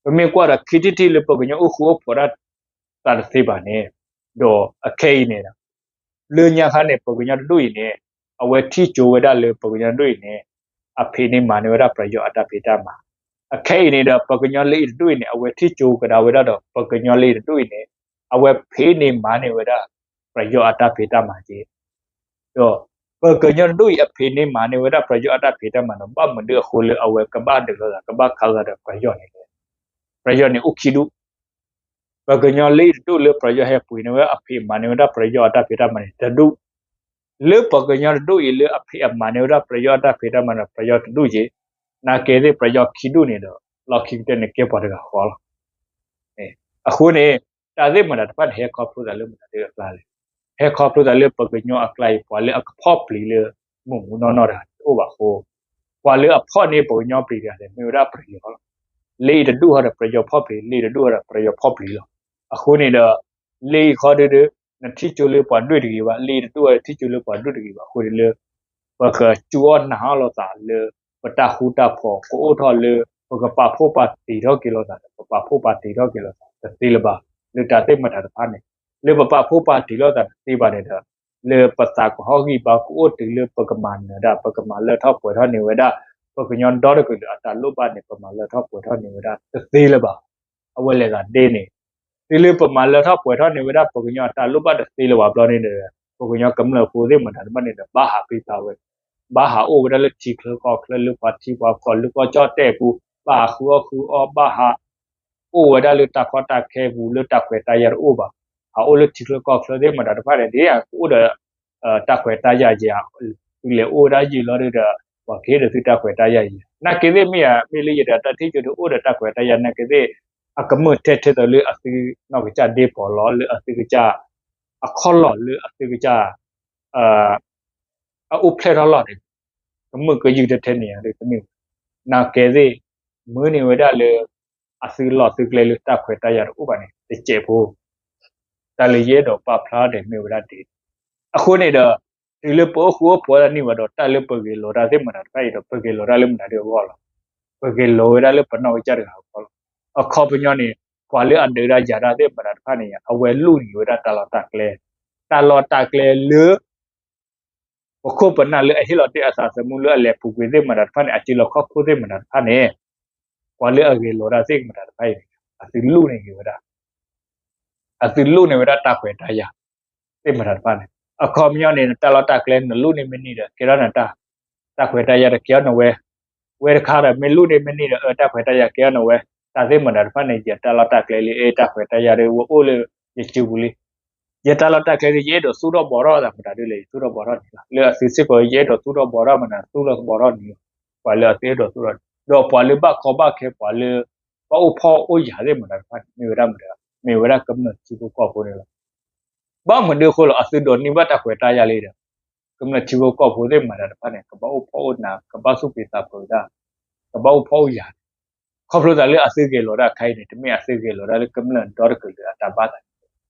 ပမ့ၢ်ကွၢ်ဒီးခံထံၣ်ထံၣ်လၢပှၤကညီအိၣ်ဃူအိၣ်ဖိးဒၣ်သးတသ့ဘၣ်န့ၣ်, ဒီးအခဲအံၤန့ၣ် လၢညါခါန့ၣ် ပှၤကညီတဒူၣ်အံၤန့ၣ် အဝဲထံၣ်ကၠိဝဲဒၣ်လၢပှၤကညီတဒူၣ်အံၤန့ၣ် အဖံးန့ၢ်မၤန့ၢ်ဝဲဒၣ်ပယီၤအတၢ်ဖံးတၢ်မၤ, အခဲအံၤန့ၣ်ဒီး ပှၤကညီလၢအံၤတဒူၣ်အံၤန့ၣ် အဝဲထံၣ်ကၠိကဒါဝဲဒၣ်ဒီး ပှၤကညီလၢအံၤတဒူၣ်အံၤန့ၣ် အဝဲဖံးန့ၢ်မၤန့ၢ်ဝဲဒၣ် ပယီၤအတၢ်ဖံးတၢ်မၤက့ၤ ဒီးပှၤကညီတဒူၣ်အံၤ အဖံးန့ၢ်မၤန့ၢ်ဝဲဒၣ်ပယီၤအတၢ်ဖံးတၢ်မၤဒီး ဘၣ်မနုၤအဃိလၢအဝဲကဘၣ်ဒုးလိာ်သး ကဘၣ်ခးလိာ်သးဒီးပယီၤန့ၣ်လဲၣ်. ပယီၤန့ၣ်အိၣ်ခံဒူၣ်, ပှၤကညီလၢအံၤတဒူၣ်လၢပယီၤဟဲပှ့ၤန့ၢ်ဝဲအဖံးမၤန့ၢ်ဝဲဒၣ်ပယီၤအတၢ်ဖံးတၢ်မၤန့ၣ်တဒူၣ်, လၢပှၤကညီတဒူၣ်အံၤလၢအဖံးအမၤန့ၢ်ဝဲဒၣ်ပယီၤအတၢ်ဖံးတၢ်မၤန့ၣ် ပယီၤတဒူၣ်က့ၤ, နာ်က့သ့ၣ်ပယီၤခံဒူၣ်န့ၣ်ဒီး လီၢ်ခံကတၢၢ်န့ၣ်ကဲပှၤတဂၤဃီလီၤ. အဃိန့ၣ် တၢ်သ့ၣ်မတၤတဖၣ်န့ၣ် ဟဲခီဖျိသးလၢမတၤဒ်အကျါလဲၣ်. ဟဲခီဖျိသးလၢပှၤကညီအကျါအံၤ ပှၤလၢအကဖီၣ်ပျံၤလၢမုၢ်မူနီၢ်နီၢ်တဂၤတအိၣ်ဘၣ်အဃိ, ပှၤလၢအဖီၣ်န့ၢ်ပှၤကညီပျံၤတဂၤန့ၣ် မ့ၢ်ဝဲဒၣ်ပယီၤလီၤ. လၢအံၤတဒူၣ်ဟီဒီးပယီၤဖီၣ်ပျံၤ, လၢအံၤတဒူၣ်ဟီဒီးပယီၤဖီၣ်ပျံၤလီၤ. အဃိန့ၣ်ဒီး လၢအံၤခီဒုဒီး နထံၣ်ကၠိလၢပှၤဒွဲၣ်တဂ့ၤဘၣ်, လၢအံၤတဒူၣ်ဟီဒီးထံၣ်ကၠိလၢပှၤဒွဲၣ်တဂ့ၤဘၣ်အဃိန့ၣ်လၢ ပကစူၢ်အီၣ်နာ်အီၣ်လိာ်သးလၢ ပတၢ်ဃူတၢ်ဖိးကအိၣ်ထီၣ်လၢ ပကပာ်ဖှိၣ်ပာ်တံၤထီၣ်က့ၤလိာ်သးဒီး ပပာ်ဖှိၣ်ပာ်တံၤထီၣ်က့ၤလိာ်သးတသ့လၢၤဘၣ်. လၢတၢ်သ့ၣ်မတၤတဖၣ်န့ၣ် လၢပပာ်ဖှိၣ်ပာ်တံၤလိာ်သးတသ့ဘၣ်န့ၣ်ဒီး လၢပသးကဟီၣ်ဂံၢ်ဘါကအိၣ်တုၤလၢပကမၤနၢၤဒၣ် ပကမၤလၢထီၣ်ပှဲၤထီၣ်န့ၢ်ဝဲဒၣ် ပှၤကညီဒီတကလုာ်အတၢ်လိၣ်ဘၣ်န့ၣ် ပမၤလၢထီၣ်ပှဲၤထီၣ်န့ၢ်ဝဲဒၣ်တသ့လၢၤဘၣ်. အဝဲလဲၤသးဒ်န့ၣ် တုၤလၢပမၤလၢထီၣ်ပှဲၤထီၣ်န့ၢ်ဝဲဒၣ် ပှၤကညီအတၢ်လိၣ်ဘၣ်တသ့လၢၤဘၣ်ဘျီန့ၣ်ဒီး ပှၤကညီကမျၢၢ်ဖိသ့ၣ်မတၤတဖၣ်န့ၣ်ဒီး ဘၣ်ဟးဖံးဖးဝဲ, ဘၣ်ဟးအိၣ်ဝဲဒၣ်လၢထံချၢကီၢ်ချၢ လၢပှၤထံပှၤကီၢ် လၢကီၢ်ကၠီၣ်တဲၣ်ပူၤ, ဘၣ်ဟးဃုအီၣ်ဃုအီ ဘၣ်ဟး အိၣ်ဝဲဒၣ်လၢတၢ်ကီတၢ်ခဲပူၤ လၢတၢ်ခွဲးတၢ်ယာ်တအိၣ်ဘၣ်. ဟးအိၣ်လၢထံချၢကီၢ်ချၢသ့ၣ်မတၤတဖၣ်န့ၣ် ဒ်ကအိၣ်ဒီး တၢ်ခွဲးတၢ်ယာ်ယဲၢ်ဧါ, သုလဲၤအိၣ်ဝဲဒၣ်ယံာ်လီၤဒီး ပှၤကဟ့ၣ်ဒီးသုတၢ်ခွဲးတၢ်ယာ်ယဲၢ်ဧါ. နာ်က့သ့ၣ်မ့ၢ်ဧါ, မ့ၢ်လၢယတၢ်ထံၣ်ကၠိဒီးအိၣ်ဒီးတၢ်ခွဲးတၢ်ယာ် နာ်က့သ့ၣ် အကမၢၢ်ထဲထဲသိးလၢအသုနီၢ်ကစၢ်ဒ့ပီၤလီၤ လၢအသုကစၢ်အခီၣ်လီၢ် လၢအသုကစၢ် အအိၣ်ဖျဲၣ်ထီၣ်လီၢ်န့ၣ် ကမၢၢ်ကယုၢ်ထဲထဲန့ၣ်ယၤဒ်တမ့ၢ်ဝဲ နာ်ကဲသ့ၣ် မုၢ်န့ၢ်ဝဲဒၣ်လၢ အသုလီၢ်သုကျဲလၢတၢ်ခွဲးတၢ်ယာ်တအိၣ်ဘၣ်န့ၣ် တစဲးဖိ တၢ်လၢယအဲၣ်ဒိးပာ်ဖျါဒ်မ့ၢ်ဝဲဒၣ်ဒ်န့ၣ် အဃိန့ၣ်ဒီး တုၤလၢပအိၣ်ဃူအိၣ်ဖိးတၢ်န့ၢ်ဝဲဒီး တၢ်လၢပဂဲၤလိာ်တၢ်သ့ၣ်မတၤတဖၣ်အံၤဒီး ပဂဲၤလိာ်တၢ်လၢမတၤဒ်အဂီၢ်လီၤ. ပဂဲၤလိာ်ဝဲဒၣ်လၢပနီၢ်ကစၢ်တဂၤအဂီၢ်လီၤ. အခီပညီန့ၣ် ပှၤလၢအဒုးတၢ်ယၤတၢ်သ့ၣ်မတၤတဖၣ်န့ၣ် အဝဲလူၣ်န့ၢ်ဝဲဒၣ်တၢ်လီၢ်တၢ်ကျဲ တၢ်လီၢ်တၢ်ကျဲလၢ ပခိၣ်ပနၢ်လၢအဟ့ၣ်လီၤတ့ၢ်အသးသမူ လၢအလဲၤပူၤကွံာ်သ့ၣ်မတၤတဖၣ်န့ၣ် အစုလီၢ်ခီၣ်ခိၣ်သ့ၣ်မတၤတဖၣ်န့ၣ် ပှၤလၢအဂဲၤလိာ်တၢ်သ့ၣ်မတၤတဖၣ်အံၤန့ၣ် အသုလူၣ်န့ၢ်က့ၤဝဲဒၣ် အသုလူၣ်န့ၢ်ဝဲဒၣ်တၢ်ခွဲးတၢ်ယာ် သ့ၣ်မတၤတဖၣ်န့ၣ် အခီပညီန့ၣ် နတၢ်လီၢ်တၢ်ကျဲနလူၣ်န့ၢ်မ့ၢ်န့ၢ်ဒီး ကဲထီၣ်နတၢ် တၢ်ခွဲးတၢ်ယာ်ဒီးကဲထီၣ်နဝဲ ဝဲတခါဒီး မ့ၢ်လူၣ်န့ၢ်မ့ၢ်န့ၢ်ဒီး အတၢ်ခွဲးတၢ်ယာ်ကဲထီၣ်နဝဲ တၢ်သ့ၣ်မတၤတဖၣ်န့ၣ် ယတၢ်လီၢ်တၢ်ကျဲလံ အတၢ်ခွဲးတၢ်ယာ်ဒီး ဝဲအိၣ်လၢယစုပူၤလံ ယတၢ်လီၢ်တၢ်ကျဲလံ ယအဲၣ်ဒိးသူၣ်ထီၣ်ဘှီထီၣ်သးမတၤဒ်လဲၣ် ယသူၣ်ထီၣ်ဘှီထီၣ်န့ၣ်လီၤ. လၢအသုစ့ၢ်ကီး ယအဲၣ်ဒိးသူၣ်ထီၣ်ဘှီထီၣ်မတၤ သူၣ်ထီၣ်ဘှီထီၣ်န့ၣ်လီၤ. ပှၤလၢအသုအဲၣ်ဒိးသူၣ်ထီၣ် ဒီးပှၤလၢဘၣ်ကီဘၣ်ခဲ ပှၤလၢ ဘၣ်အိၣ်ဖှီၣ်အိၣ်ယာ်သ့ၣ်မတၤတဖၣ်န့ၣ် မ့ၢ်ဝဲဒၣ်မတၤ မ့ၢ်ဝဲဒၣ်ကမျၢၢ်ထံဖိကီၢ်ဖိန့ၣ်လီၤ. ဘၣ်မနုၤအဃိလီၤ အသုဒိးန့ၢ်ဘၣ်တၢ်ခွဲးတၢ်ယာ်လံဒီး ကမျၢၢ်ထံဖိကီၢ်ဖိသ့ၣ်မတၤတဖၣ်န့ၣ် ကဘၣ်အိၣ်ဖှီၣ်အိၣ်နး ကဘၣ်သူၣ်ဖှံသးပှဲၤဝဲဒၣ် ကဘၣ်အိၣ်ဖှီၣ်အိၣ်ယာ်န့ၣ် ခီဖျိသးလၢအသုဂဲၤလိာ်တၢ်အခါအံၤန့ၣ် တမ့ၢ်အသုဂဲၤလိာ်ဒၣ်လၢကမျၢၢ်ဒီတကလုာ်အတၢ်ဘၣ်သးန့ၣ်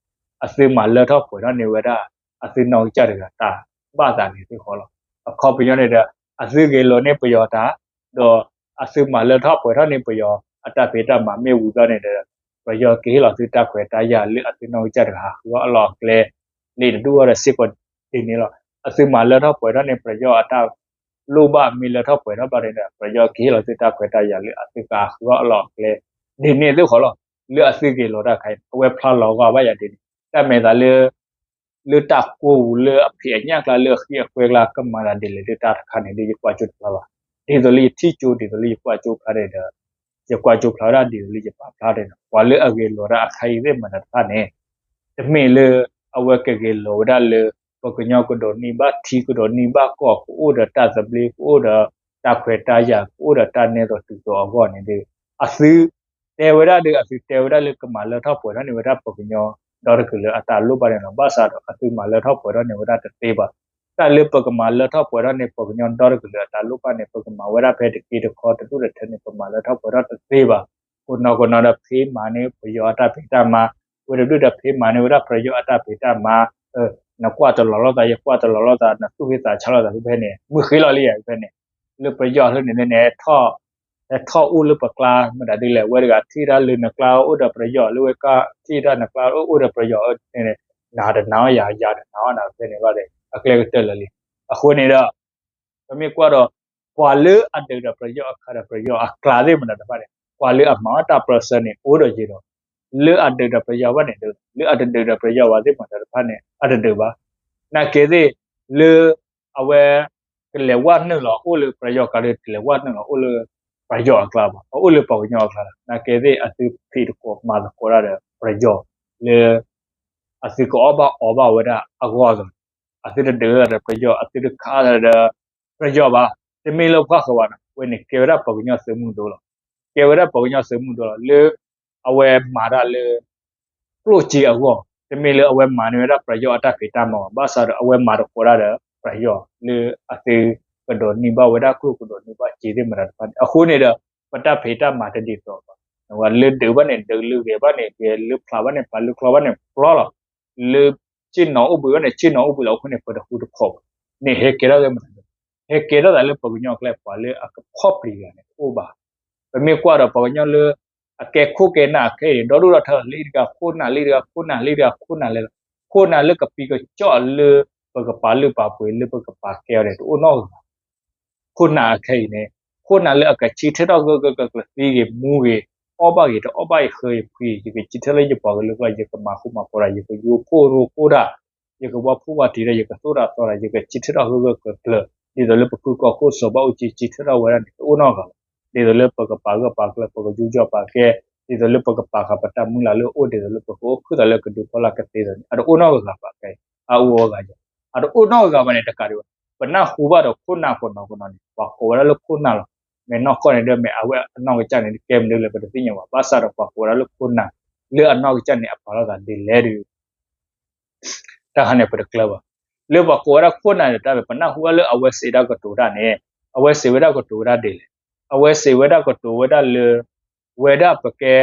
အသုမၤလၢထီၣ်ပှဲၤထီၣ်န့ၢ်ဝဲဒၣ် အသုနီၢ်ကစၢ်တဂၤတၢ်ဘၣ်သးန့ၣ်သ့ၣ်ဃီလီၤ. အခီပညီန့ၣ်ဒီး အသုဂဲၤလိာ်န့ၢ်ပယီၤတၢ် ဒီးအသုမၤလၢထီၣ်ပှဲၤထီၣ်န့ၢ်ပယီၤအတၢ်ဖံးတၢ်မၤမ့ၢ်ဝံၤဘျီန့ၣ်ဒီး ပယီၤကဟ့ၣ်လီၤသုတၢ်ခွဲးတၢ်ယာ်လၢအသုနီၢ်ကစၢ်တဂၤဟးဃုအီၣ်အလီၢ်အကျဲ န့ၣ်တဒူၣ်အီၤဒီးစ့ၢ်ကီးဒ်န့ၣ်လီၤ. အသုမၤလၢထီၣ်ပှဲၤထီၣ်န့ၢ်ပယီၤအတၢ်လိၣ်ဘၣ်မ့ၢ်လၢထီၣ်ပှဲၤထီၣ်ဘျီန့ၣ်ဒီး ပယီၤကဟ့ၣ်လီၤသုတၢ်ခွဲးတၢ်ယာ်လၢအသုကဟးဃုအီၣ်အလီၢ်အကျဲ ဒ်န့ၣ်သ့ၣ်ဃီလီၤ. လၢအသုဂဲၤလိာ်တၢ်အခါအံၤ အဝဲဖျါလီၤဂာ်ဘၣ်ယၤဒ်န့ၣ် တၢ်မဲာ်သးလၢ လၢတၢ်ကိးပူၤလၢအဖံးအညၣ်ကျါ လၢအဃံအကွဲကျါ ကမၤသးဒ်လဲၣ်လၢတၢ်တခါန့ၣ်ဒီး ယကွၢ်ကၠိတဖျါဘၣ်. ဒ်သိးလၢယထံၣ်ကၠိ ဒ်သိးလၢယကွၢ်ကၠိဖျါန့ၣ်ဒီး ယကွၢ်ကၠိဖျါဝဲဒၣ်ဒ်သိးလၢယပာ်ဖျါန့ၣ်ဒီး ပှၤလၢအဂဲၤလိာ်တၢ်အခါအံၤသ့ၣ်မတၤတဖၣ်န့ၣ် တမ့ၢ်လၢအဝဲကဂဲၤလိာ်ဝဲဒၣ်လၢ ပှၤကညီကဒိးန့ၢ်ဘၣ်ထံ ကဒိးန့ၢ်ဘၣ်ကီၢ် ကအိၣ်ဒီးတၢ်သဘျ့ ကအိၣ်ဒီးတၢ်ခွဲးတၢ်ယာ် ကအိၣ်ဒီးတၢ်နဲသိးတုၤသိးအဂီၢ်န့ၣ်ဒီး အသုတဲဝဲဒၣ်ဒီး အသုတဲဝဲဒၣ်လၢကမၤလၢထီၣ်ပှဲၤထီၣ်န့ၢ်ဝဲဒၣ်ပှၤကညီဒီတကလုာ်လၢအတၢ်လိၣ်ဘၣ်န့ၣ်လီၤ. ဘၣ်ဆၣ်ဒီးအသုမၤလၢထီၣ်ပှဲၤထီၣ်န့ၢ်ဝဲဒၣ်တသ့ဘၣ်. တၢ်လၢပကမၤလၢထီၣ်ပှဲၤထီၣ်န့ၢ်ပှၤကညီဒီတကလုာ်အတၢ်လိၣ်ဘၣ်န့ၣ် ပကမၤဝဲဒၣ်ဖဲတက့တခီတဒူၣ်တထၢန့ၣ် ပမၤလၢထီၣ်ပှဲၤထီၣ်တသ့ဘၣ်. ကိးနီၢ်ကိးနီၢ်ဒီးဖံးမၤန့ၢ်ပယီၤအတၢ်ဖံးတၢ်မၤ, ဝဲတဘျုးဒီးဖံးမၤန့ၢ်ဝဲဒၣ်ပယီၤအတၢ်ဖံးတၢ်မၤ, နကွၢ်တလီၤလိာ်သး ယကွၢ်တလီၤလိာ်သး နသူၣ်ဟ့သးဆါလိာ်သးဖဲန့ၣ် မုၢ်ဃ့လီၤလံယၤဖဲန့ၣ်, လၢပယီၤလၢန့ၣ်န့ၣ် ဟဲထီၣ်အိၣ်လၢပကျါ မတၤဒ်လဲၣ် ဝဲတဂၤထံၣ်တၢ်လၢနကျါအိၣ်ဒီးပယီၤ လၢဝဲကထံၣ်တၢ်နကျါအိၣ်ဒီးပယီၤန့ၣ် နၤတနာ်အီၤယၤ ယၤတနာ်အီၤနၤဖဲန့ၣ်ဘၣ်ဒီး အကျဲကတၢၢ်လၢာ်လံ. အဃိန့ၣ်ဒီး ပမ့ၢ်ကွၢ်ဒီး ပှၤလၢအဒုးဒီးပယီၤအခါဒီးပယီၤအကျါသ့ၣ်မတၤတဖၣ်န့ၣ် ပှၤလၢအမၤအီၣ်တၢ်ပြၢဆၢန့ၣ် အိၣ်ဒီးယံၤဒီး လၢအဒုးဒီးပယီၤဘၣ်န့ၣ်ဒုး လၢအတဒုးဒီးပယီၤဘၣ်သ့ၣ်မတၤတဖၣ်န့ၣ် အတဒုးဘၣ်. နာ်ကဲသ့ၣ် လၢ အဝဲ ကလဲၤဝဲနုာ်လီၤအိၣ်လၢပယီၤကျါဒီး တလဲၤဝဲနုာ်လီၤအိၣ်လၢ ပယီၤအကျါဘၣ်, အအိၣ်လၢပှၤကညီအကျါလီၤ. နာ်ကဲသ့ၣ်အသုဖံးသကိးမၤသကိးတၢ်ဒီးပယီၤ လၢ အသုကအီၣ်ဘၣ်အီဘၣ်ဝဲဒၣ်အဂီၢ်အသိးန့ၣ် အသုတဒုးသးဒီးပယီၤ အသုတခးသးဒီးပယီၤဘၣ်. တမ့ၢ်လၢပှၤဃၢၤဘၣ်နီၤ, ဝဲန့ၣ်ကဲဝဲဒၣ်ပှၤကညီသုးမုၢ်ဒိၣ်လီၤ. ကဲဝဲဒၣ်ပှၤကညီသုးမုၢ်ဒိၣ်လီၤ လၢ အဝဲမၤတၢ်လၢ ကျိၣ်စ့အဂီၢ်, တမ့ၢ်လၢအဝဲမၤန့ၢ်ဝဲဒၣ်ပယီၤအတၢ်ဖံးတၢ်မၤဘၣ်. ဘၣ်ဆၣ်ဒီးအဝဲမၤသကိးတၢ်ဒီးပယီၤ လၢအသုကဒိးန့ၢ်ဘၣ်ဝဲဒၣ်ကျိၣ် ကဒိးန့ၢ်ဘၣ်စ့သ့ၣ်မတၤတဖၣ်န့ၣ်. အဃိန့ၣ်ဒီး ပတၢ်ဖံးတၢ်မၤတဒ်သိးဘၣ်. လၢဒုးဘၣ်န့ၣ်ဒုး လၢဂဲၤဘၣ်န့ၣ်ဂဲၤ လၢဖျးဘၣ်န့ၣ်ဖျး လၢကျီဘၣ်န့ၣ်ကျီလီၤ. လၢဆ့ၣ်နီၤအိၣ်ဘှံးဘၣ်န့ၣ် ဆ့ၣ်နီၤအိၣ်ဘှံးလီၤ. အဃိန့ၣ် ပတဃူတဖိးဘၣ်. န့ၣ်ဟဲကဲထီၣ်သ့ၣ်မတၤ ဟဲကဲထီၣ်သးလၢပှၤကညီအကျါ ပှၤလၢအကဖီၣ်ပျံၤဂၤန့ၣ် တအိၣ်ဘၣ်. ပမ့ၢ်ကွၢ်ဒီးပှၤကညီလၢ အကဲခိၣ်ကဲနၢ်အခဲအံၤန့ၣ် ဒီဒိၣ်ဒီထၢ လၢအံၤတဂၤခိၣ်နၢ် လၢအံၤတဂၤခိၣ်နၢ် လၢအံၤတဂၤခိၣ်နၢ်လဲၣ်လီၤ. ခိၣ်နၢ်လၢကပံၤကစီၣ်လၢ ပကပာ်လုၢ်ပာ်ပှ့ၤ လၢပကပာ်ကဲအီၤန့ၣ် တအိၣ်နီတဂၤဘၣ်. ခိၣ်နၢ်အခဲအံၤန့ၣ် ခိၣ်နၢ်လၢအကဆံထၢထီၣ်ဂၢၢ်ဂၢၢ်ကျၢၤကျၢၤ သံဂ့ၤမူဂ့ၤ အီၣ်ဘၣ်ဂ့ၤတအီၣ်ဘၣ်ဂ့ၤ ဃၢၤဂ့ၤဖှံဂ့ၤ ယကဆံထၢထီၣ်လၢယပှၤကလုာ်ကျါ ယကမၤဃူမၤဖိးတၢ် ယကယိဖိရိဖိတၢ် ယကဝီဖိဝီတံၢ်တၢ် ယကသိၣ်တၢ်သီတၢ် ယကဆံထၢထီၣ်ဂၢၢ်ဂၢၢ်ကျၢၤကျၢၤ ဒ်သိးလၢပဖုကီၢ်ခိၣ်စီၤဘၣ်အူကၠံဆံထၢထီၣ်ဝဲဒၣ်န့ၣ် တအိၣ်နီတဂၤဘၣ်. ဒ်သိးလၢပကပာ်ဂၢၢ်ပာ်ကျၢၤ ပကယူးယီၣ်ပာ်ကဲ ဒ်သိးလၢပကပာ်ဃာ်ပတၢ်မုၢ်လၢ်လၢအအိၣ် ဒ်သိးလၢပကအိၣ်ခုၣ်သးလၢကဒုးဖီလာ်ကသ့အသိးန့ၣ် အတအိၣ်နီတဂၤဘၣ်ခဲအံၤ အအိၣ်အဂၤယၤ အတအိၣ်နီတဂၤဘၣ်န့ၣ် တကးဒံးဘၣ် ပနၢ်ဟူဘၣ်ဒီးခိၣ်နၢ်ကိးနီၢ်ကိးနီၢ်န့ၣ် ပှၤကိးဝဲဒၣ်လၢခိၣ်နၢ်လီၤ. မ့ၢ်နီၢ်ကီၢ်န့ၣ်ဒီး မ့ၢ်အဝဲအနီၢ်ကစၢ်န့ၣ် ကဲမနုၤလဲၣ် ပတသ့ၣ်ညါဘၣ်. ဘၣ်ဆၣ်ဒီးပှၤကိးဝဲဒၣ်လၢခိၣ်နၢ် လၢအနီၢ်ကစၢ်န့ၣ် အပာ်လီၤသးဒ်လဲၣ်ဒီး တၢ်ခါန့ၣ်ပတကျၢၤဘၣ်. လၢပှၤကိးဝဲဒၣ်ခိၣ်နၢ်န့ၣ် တၢ်မ့ၢ်ပနၢ်ဟူဘၣ်လၢအဝဲစံးဒၣ်ကတိၤတၢ်န့ၣ် အဝဲစံးဝဲဒၣ်ကတိၤဝဲဒၣ်ဒ်လဲၣ်. အဝဲစံးဝဲဒၣ်ကတိၤဝဲဒၣ်လၢ ဝဲဒၣ်ပကဲ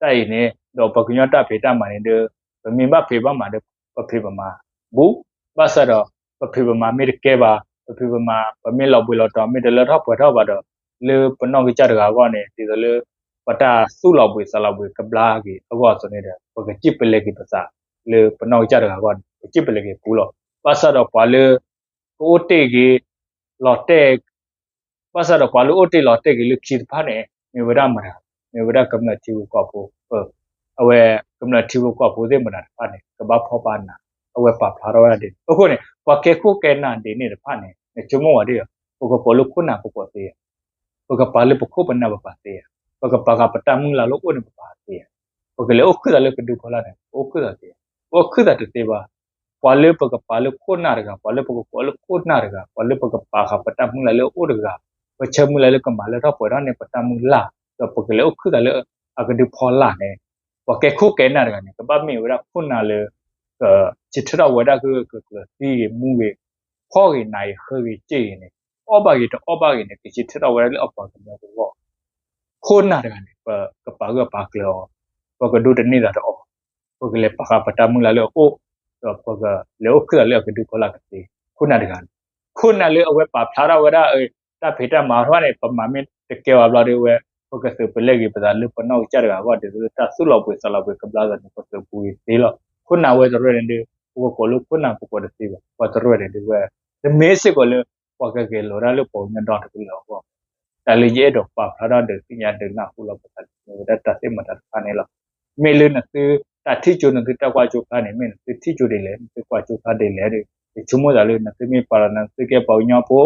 တၢ်အံၤန့ၣ် ဒီးပှၤကညီတၢ်ဖံးတၢ်မၤန့ၣ်ဒီး ပမ့ၢ်ဘၣ်ဖံးဘၣ်မၤဒီး ပဖံးပမၤဘူး, ဘၣ်ဆၣ်ဒီး ပဖံးပမၤမ့ၢ်တကဲဘၣ်, ပဖံးပမၤ ပမ့ၢ်လီၤဘှံးလီၤတီၤ မ့ၢ်တလၢထီၣ်ပှဲၤထီၣ်ဘၣ်ဒီး လၢပနီၢ်ကစၢ်တဂၤအဂီၢ်န့ၣ် ဒ်သိးလၢ ပတၢ်သူၣ်လီၤဘှံးသးလီၤဘှံးကဘျါက့ၤအဂီၢ်အသိးန့ၣ်ဒီး ပကစံၣ်ပလဲက့ၤပသး လၢပနီၢ်ကစၢ်တဂၤအဂီၢ်န့ၣ် ပစံၣ်ပလဲက့ၤပူၤလီၤ. ဘၣ်ဆၣ်ဒီးပှၤလၢ ကအိၣ်တ့ၢ်က့ၤ လီၤတဲာ် ဘၣ်ဆၣ်ဒီးပှၤလၢအိၣ်တ့ၢ်လီၤတဲာ်က့ၤလၢခံတဖၣ်န့ၣ် မ့ၢ်ဝဲဒၣ်မတၤ, မ့ၢ်ဝဲဒၣ်ကမျၢၢ်ထံဖိကီၢ်ဖိ, အဝဲကမျၢၢ်ထံဖိကီၢ်ဖိသ့ၣ်မတၤတဖၣ်န့ၣ် ကဘၣ်ဖီၣ်ဘၣ်နၤ, အဝဲပာ်ဖျါထီၣ်ဝဲဒၣ်ဒ်န့ၣ်. အဃိန့ၣ် ပှၤကဲခိၣ်ကဲနၢ်ဒ်န့ၣ်တဖၣ်န့ၣ် နဆိကမိၣ်ဝဲဒ်အံၤ, ပကကိးလၢခိၣ်နၢ်ပကိးသ့ဧါ, ပကပာ်လၢပခိၣ်ပနၢ်ပပာ်သ့ဧါ, ပကပာ်ဃာ်ပတၢ်မုၢ်လၢ်လၢအိၣ်န့ၣ်ပပာ်သ့ဧါ, ပကလဲၤအိၣ်ခုၣ်သးလၢကဒုဖီလာ်န့ၣ် ပအိၣ်ခုၣ်သးသ့ဧါ, ပအိၣ်ခုၣ်သးတသ့ဘၣ်. ပှၤလၢပကပာ်လၢခိၣ်နၢ်တဂၤ, ပှၤလၢပကကိးလၢခိၣ်နၢ်တဂၤ, ပှၤလၢပကပာ်ဃာ်ပတၢ်မုၢ်လၢ်လၢအအိၣ်တဂၤ, ပဆၢမုၢ်လၢ်လၢကမၤလၢထီၣ်ပှဲၤထီၣ်န့ၣ် ပတၢ်မုၢ်လၢ်, ဒီးပကလဲၤအိၣ်ခုၣ်သးလၢအကဒုဖီလာ်န့ၣ်, ပှၤကဲခိၣ်ကဲနၢ်တဂၤန့ၣ် ကဘၣ်မ့ၢ်ဝဲဒၣ်ခိၣ်နၢ်လၢ ကဆၢထၢၣ်ထီၣ်ဝဲဒၣ်ကကကျၢၤသံဂ့ၤမူဂ့ၤ, ဖှီၣ်ဂ့ၤနးဂ့ၤဃၢဂ့ၤစ့ၢ်ဂ့ၤန့ၣ်, အီၣ်ဘၣ်ဂ့ၤတအီၣ်ဘၣ်ဂ့ၤန့ၣ် ကဆၢထၢၣ်ထီၣ်ဝဲဒၣ်လၢအပှၤကညီအဂီၢ် ခိၣ်နၢ်တဂၤန့ၣ် ပကပာ်ဂၢၢ်ပာ်ကျၢၤအီၤ, ပကဒိးတန့ၢ်သးဒီးအီၤ, ပကလဲၤပာ်ဃာ်ပတၢ်မုၢ်လၢ်လၢအအိၣ်, ဒီးပကလဲၤအိၣ်ခုၣ်သးလၢအကဒုဖီလာ်ကသ့, ခိၣ်နၢ်တဂၤန့ၣ်, ခိၣ်နၢ်လၢအဝဲပာ်ဖျါထီၣ်ဝဲဒၣ် တၢ်ဖံးတၢ်မၤထီၣ်န့ၣ် ပမၤမ့ၢ်တကဲဘၣ်ဘျီဒီးဝဲ, ပကသုးပလဲက့ၤပသးလၢပနီၢ်ကစၢ်တဂၤအဂီၢ် ဒ်သိးလၢတၢ်သူၣ်လီၤဘှံးသးလီၤဘှံးကဘျါသးန့ၣ် ပသုးပူၤဂ့ၤသ့လီၤ. ခိၣ်နၢ်ဝဲတရၢၢ်န့ၣ်ဒီး ပကကိးလၢခိၣ်နၢ်ပကိးတသ့ဘၣ်, ပှၤတရၢၢ်န့ၣ်ဒီးဝဲ, တမ့ၢ်စ့ၢ်ကီးလၢ ပှၤကဂဲၤလိာ်ဒၣ်လၢပှၤကညီဒီတကလုာ်အဂီၢ် တၢ်လၢယအဲၣ်ဒိးပာ်ဖျါထီၣ်ဒီးသ့ၣ်ညါဒုးနၢ်ဟူလီၤပသးန့ၣ် မ့ၢ်ဝဲဒၣ်တၢ်သ့ၣ်မတၤတဖၣ်န့ၣ်လီၤ. မ့ၢ်လၢနသုတၢ်ထံၣ်ကၠိ နသုတၢ်ကွၢ်ကၠိဖျါန့ၣ် မ့ၢ်နသုထံၣ်ကၠိဒ်လဲၣ် နသုကွၢ်ကၠိဖျါဒ်လဲၣ်ဒီး ယဆိကမိၣ်သးလၢနသုမ့ၢ်ပာ်လီၤနသုကဲပှၤကညီဖိ,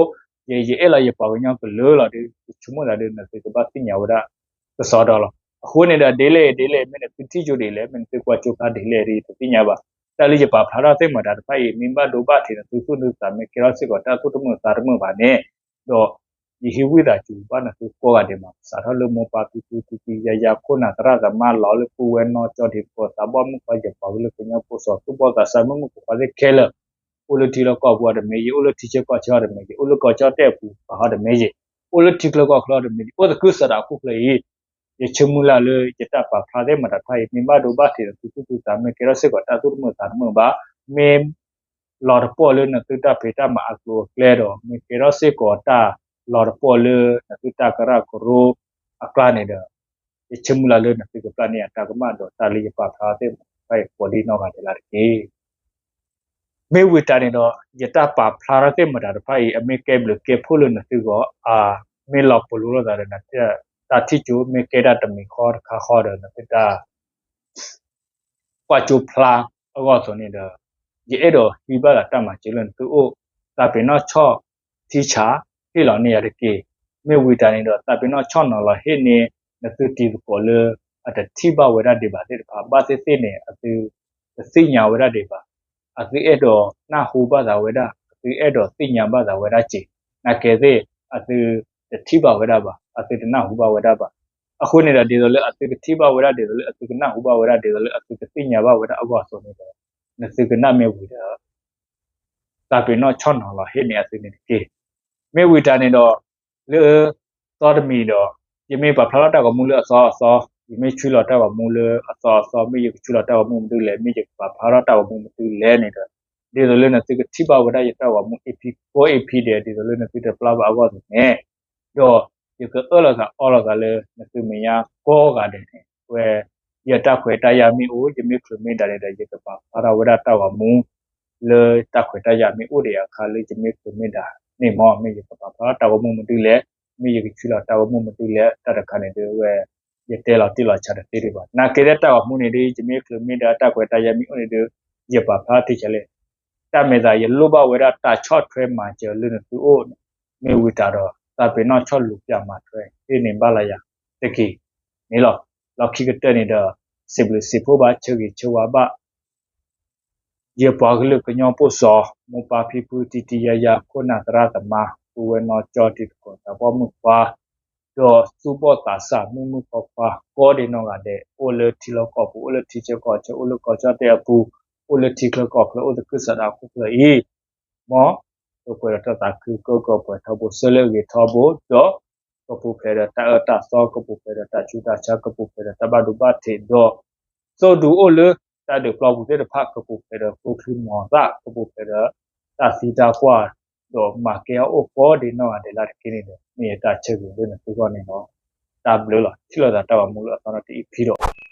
ယ ယအဲၣ်လီၤယပှၤကညီကလုာ်လီၤဒီး ယဆိကမိၣ်သးဒီးနသုကဘၣ်သ့ၣ်ညါဝဲဒၣ်ကစီဒီလီၤ. အဃိန့ၣ်ဒီးဒ်လဲၣ်ဒ်လဲၣ် မ့ၢ်နသုထံၣ်ကၠိဒ်လဲၣ် မ့ၢ်နသုကွၢ်ကၠိဖျါဒ်လဲၣ်ဒီး ယတသ့ၣ်ညါဘၣ်. တၢ်လၢယပာ်ဖျါထီၣ်သ့ၣ်မတၤတဖၣ်အံၤ မ့ၢ်ဘၣ်ဒိဘၣ်ထံးနသုသူၣ်နသုသး မ့ၢ်ကဲထီၣ်စ့ၢ်ကီးတၢ်သူၣ်တမုာ်သးတမုာ်ဘၣ်န့ၣ်, ဒီးယဟ့ၣ်ဝံသးစူၤဘၣ်နသုကိးဂၤဒဲးမး စးထီၣ်လၢမိၢ်ပၢ်ဖံဖု တံၤတံၤယါယါ ခိၣ်နၢ်သရၣ်သမါ လီၤလၢပုၢ်ဝဲၢ်နီၢ်ကၠီ တံၤသကိးသးဘီၣ်မုၣ်ခွါ ယပှၤကလုာ်ကညီဖိစီၤ သူၣ်ဘီၣ်သးစၢ် မုၣ်မုၣ်ခွါခွါသ့ၣ်ခဲလၢာ် အိၣ်လၢထံလီၢ်ကီၢ်ပူၤအီၤတမ့ၢ်ဂ့ၤ, အိၣ်လၢထံဆၢကီၢ်ဆၢအီၤတမ့ၢ်ဂ့ၤ, အိၣ်လၢကီၢ်ကၠီၣ်တဲၣ်အပူၤပာ်အီၤတမ့ၢ်ဂ့ၤ, အိၣ်လၢထံချၢကီၢ်ချၢအီၤတမ့ၢ်ဂ့ၤ, အိၣ်သကုၤဆးဒးဟီၣ်ခိၣ်ချၢအံၤ, ယဆိကမိၣ်လၢ လၢယတၢ်ပာ်ဖျါသ့ၣ်မတၤတဖၣ်အံၤ မ့ၢ်ဘၣ်ဒိဘၣ်ထံးနသုသူၣ်သုသး မ့ၢ်ကဲထီၣ်စ့ၢ်ကီးတၢ်သူၣ်တမုာ်သးတမုာ်ဘၣ်, မ့ၢ် လီၤတပီၢ်လၢနသုတၢ်ဖံးတၢ်မၤအကျိၤအကျဲဒီး မ့ၢ်ကဲထီၣ်စ့ၢ်ကီးတၢ်လီၤတပီၢ်လၢနသုတၢ်ကရၢကရိအကျါန့ၣ်ဒီး, ယဆိကမိၣ်လၢလၢနသုကပျၢ်န့ၢ်အတၢ်ကမၣ်ဒီး တၢ်လၢယပာ်ဖျါသ့ၣ်မတၤတဖၣ်အံၤ ကိးဒံနီၢ်ဂၤဒဲးလၢ်တက့ၢ်. မ့ၢ်ဝံၤတၢ်န့ၣ်ဒီး ယတၢ်ပာ်ဖျါထီၣ်သ့ၣ်မတၤတဖၣ်အံၤ အမ့ၢ်ကဲဘျုးကဲဖှိၣ်လၢနသုဂီၢ်, အမ့ၢ်လီၤပလိာ်လိာ်သးဒီးနတၢ်ထံၣ်ကၠိ, မ့ၢ်ကဲဒၣ်တမံၤဃီတခါဃီဒီး နသုတၢ် ကွၢ်ကၠိဖျါအဂီၢ်အသိးန့ၣ်ဒီး, ယအဲၣ်ဒိးဟံးဘၣ်သးတၢ်မၤစၢၤလၢနသုအိၣ်, သးပ့ၤနီၣ်ဆီၣ်ထံဆး ဟ့ၣ်လီၤန့ၢ်ယၤတက့ၢ်. မ့ၢ်ဝံၤတၢ်န့ၣ်ဒီး သးပ့ၤနီၣ်ဆီၣ်နီၤလီၤဟ့ၣ်န့ၢ် နသုတံၤသကိးလၢအတထံၣ်ဘၣ်ဝဲဒၣ်ဒံးဘၣ်သ့ၣ်တဖၣ်, ဘၣ်သ့ၣ်သ့ၣ်န့ၣ် အသုတသ့ၣ်ညါဝဲဒၣ်ဒံးဘၣ်, အသုအဲၣ်ဒိးနၢ်ဟူဘၣ်သးဝဲဒၣ်, အသုအဲၣ်ဒိးသ့ၣ်ညါဘၣ်သးဝဲဒၣ်စ့ၢ်, နာ်က့သ့ၣ် အသုတထံၣ်ဘၣ်ဝဲဒၣ်ဘၣ်, အသုတနၢ်ဟူဘၣ်ဝဲဒၣ်ဘၣ်. အဃိန့ၣ်ဒီး ဒ်သိးလၢအသုကထံၣ်ဘၣ်ဝဲဒၣ်, ဒ်သိးလၢအသုကနၢ်ဟူဘၣ်ဝဲဒၣ်, ဒ်သိးလၢအသုကသ့ၣ်ညါဘၣ်ဝဲဒၣ်အဂီၢ်အသိးန့ၣ်ဒီး, နသုကနၣ်မ့ၢ်ဝံၤဒီး သးပ့ၤနီၣ်ဆီၣ်နီၤလီၤဟ့ၣ်န့ၢ်အသုန့ၣ်တက့ၢ်. မ့ၢ်ဝံၤတၢ်န့ၣ်ဒီး, လၢသီတမံၤဒီး, ယမ့ၢ်ပာ်ဖျါထီၣ်တၢ်ဂီၤမူလၢအသီအသီ, ယမ့ၢ်ဆှၢလီၤတၢ်ဂီၤမူလၢအသီအသီ, မ့ၢ်ယကဆှၢလီၤတၢ်ဂီၤမူမနုၤလဲၣ်, မ့ၢ်ယကပာ်ဖျါထီၣ်တၢ်ဂီၤမူမနုၤလဲၣ်န့ၣ်ဒီး, ဒ်သိးလၢနသုကထံၣ်ဘၣ်ဝဲဒၣ်ယတၢ်ဂီၤမူ EP ကိး EP ဒဲး ဒ်သိးလၢနသုတပျၢ်ဘၣ်အဂီၢ်အသိးန့ၣ်, ဒီးယကအၢၣ်လီၤသးအီလီၤသးလၢနသုမဲာ်ညါကိးဂၤဒဲးန့ၣ်, ဝဲ ယတၢ်ခွဲးတၢ်ယာ်မ့ၢ်အိၣ်, ယမ့ၢ်ချုးမ့ၢ်ဒၣ်န့ၣ်ဒီး ယကပာ်ဖျါထီၣ်ဝဲဒၣ်တၢ်ဂီၤမူ လၢတၢ်ခွဲးတၢ်ယာ်မ့ၢ်အိၣ်ဒံးအခါလၢယမ့ၢ်ချုးမ့ၢ်ဒၣ်န့ၣ်မ့ၢ်, မ့ၢ်ယကပာ်ဖျါထီၣ်တၢ်ဂီၤမူမနုၤလဲၣ်, မ့ၢ်ယကဆှၢလီၤတၢ်ဂီၤမူမနုၤလဲၣ်, တၢ်တခါန့ၣ်ဒီးဝဲ ယတဲလီၤတံၢ်လီၤဆဲးတသ့ဒံးဘၣ်. နာ်က့သ့ၣ်တၢ်ဂီၤမူန့ၣ်ဒီး ယမ့ၢ်ချုးမ့ၢ်ဒၣ်တၢ်ခွဲးတၢ်ယာ်မ့ၢ်အိၣ်န့ၣ်ဒီး ယပာ်ဖျါထံဆဲးလဲၣ်. တၢ်မဲာ်သးယလိၣ်ဘၣ်ဝဲဒၣ်တၢ်ဆီၣ်ထွဲမၤစၢၤလၢနသုအိၣ်န့ၣ်, မ့ၢ်ဝံၤတၢ်ဒီး သးပ့ၤနီၣ်ဆီၣ်လူၤပၠးမၤထွဲဟ့ၣ်န့ၢ်ဘၣ်လၢယၤတက့ၢ်န့ၣ်လီၤ. လီၢ်ခံကတၢၢ်န့ၣ်ဒီး စံးဘျုးစံးဖှိၣ်ဘၣ် ဆၢဂ့ၤဆၢဝါဘၣ် ယပှၤကလုာ်ကညီဖိစီၤ, မိၢ်ပၢ်ဖံဖု တံၤတံၤယါယါ ခိၣ်နၢ်သရၣ်သမါ ပုၢ်ဝဲၢ်နီၢ်ကၠီ တံၤသကိးသးဘီၣ်မုၣ်ခွါ, ဒီးသူၣ်ဘီၣ်သးစၢ် မုၢ်မုၢ်ခွါခွါ ကိးဒဲးနီၢ်ဂၤဒဲး အိၣ်လၢထံလီၢ်ကီၢ်ပူၤ အိၣ်လၢထံဆၢကီၢ်ဆၢ အိၣ်လၢကီၢ်ကၠီၣ်တဲၣ်အပူၤ အိၣ်လၢထံချၢကီၢ်ချၢ အိၣ်သကုၤဆးဒးဟီၣ်ခိၣ်ချၢအံၤ မ်ပပှဲၤဒီးတၢ်သးခု ကၢကၢပှဲၤထီဘိ ဆၢလၢအဂ့ၤထီဘိ ဒီးကပူၤဖျဲးဒီးတၢ်အၢတၢ်သီ ကပူၤဖျဲးဒီးတၢ်ဆူးတၢ်ဆါ ကပူၤဖျဲးဒီးတၢ်ဘၣ်ဒိဘၣ်ထံး ဒီးသိၣ်ဒူအိၣ်လၢတၢ်ဒုးပျီပူၤသ့ၣ်တဖၣ် ကပူၤဖျဲးဒီးကျိချံမျိာ်သၣ် ကပူၤဖျဲးဒီးတၢ်သံတၢ်ပှၢ် ဒီးမၤကဲအီၣ်အိၣ်ကိးဒဲးနီၢ်ဂၤဒဲးလၢတက့ၢ်န့ၣ်ဒီး မ့ၢ်ယတၢ်ဆၢဂ့ၤလၢနသုဂီၢ်န့ၣ်လီၤ. တၢ်ဘျုးလီၤ. ထံၣ်လိာ်သးတၢ်ဘၣ်မူလၢအသီနီတအံၤဖဲဒီး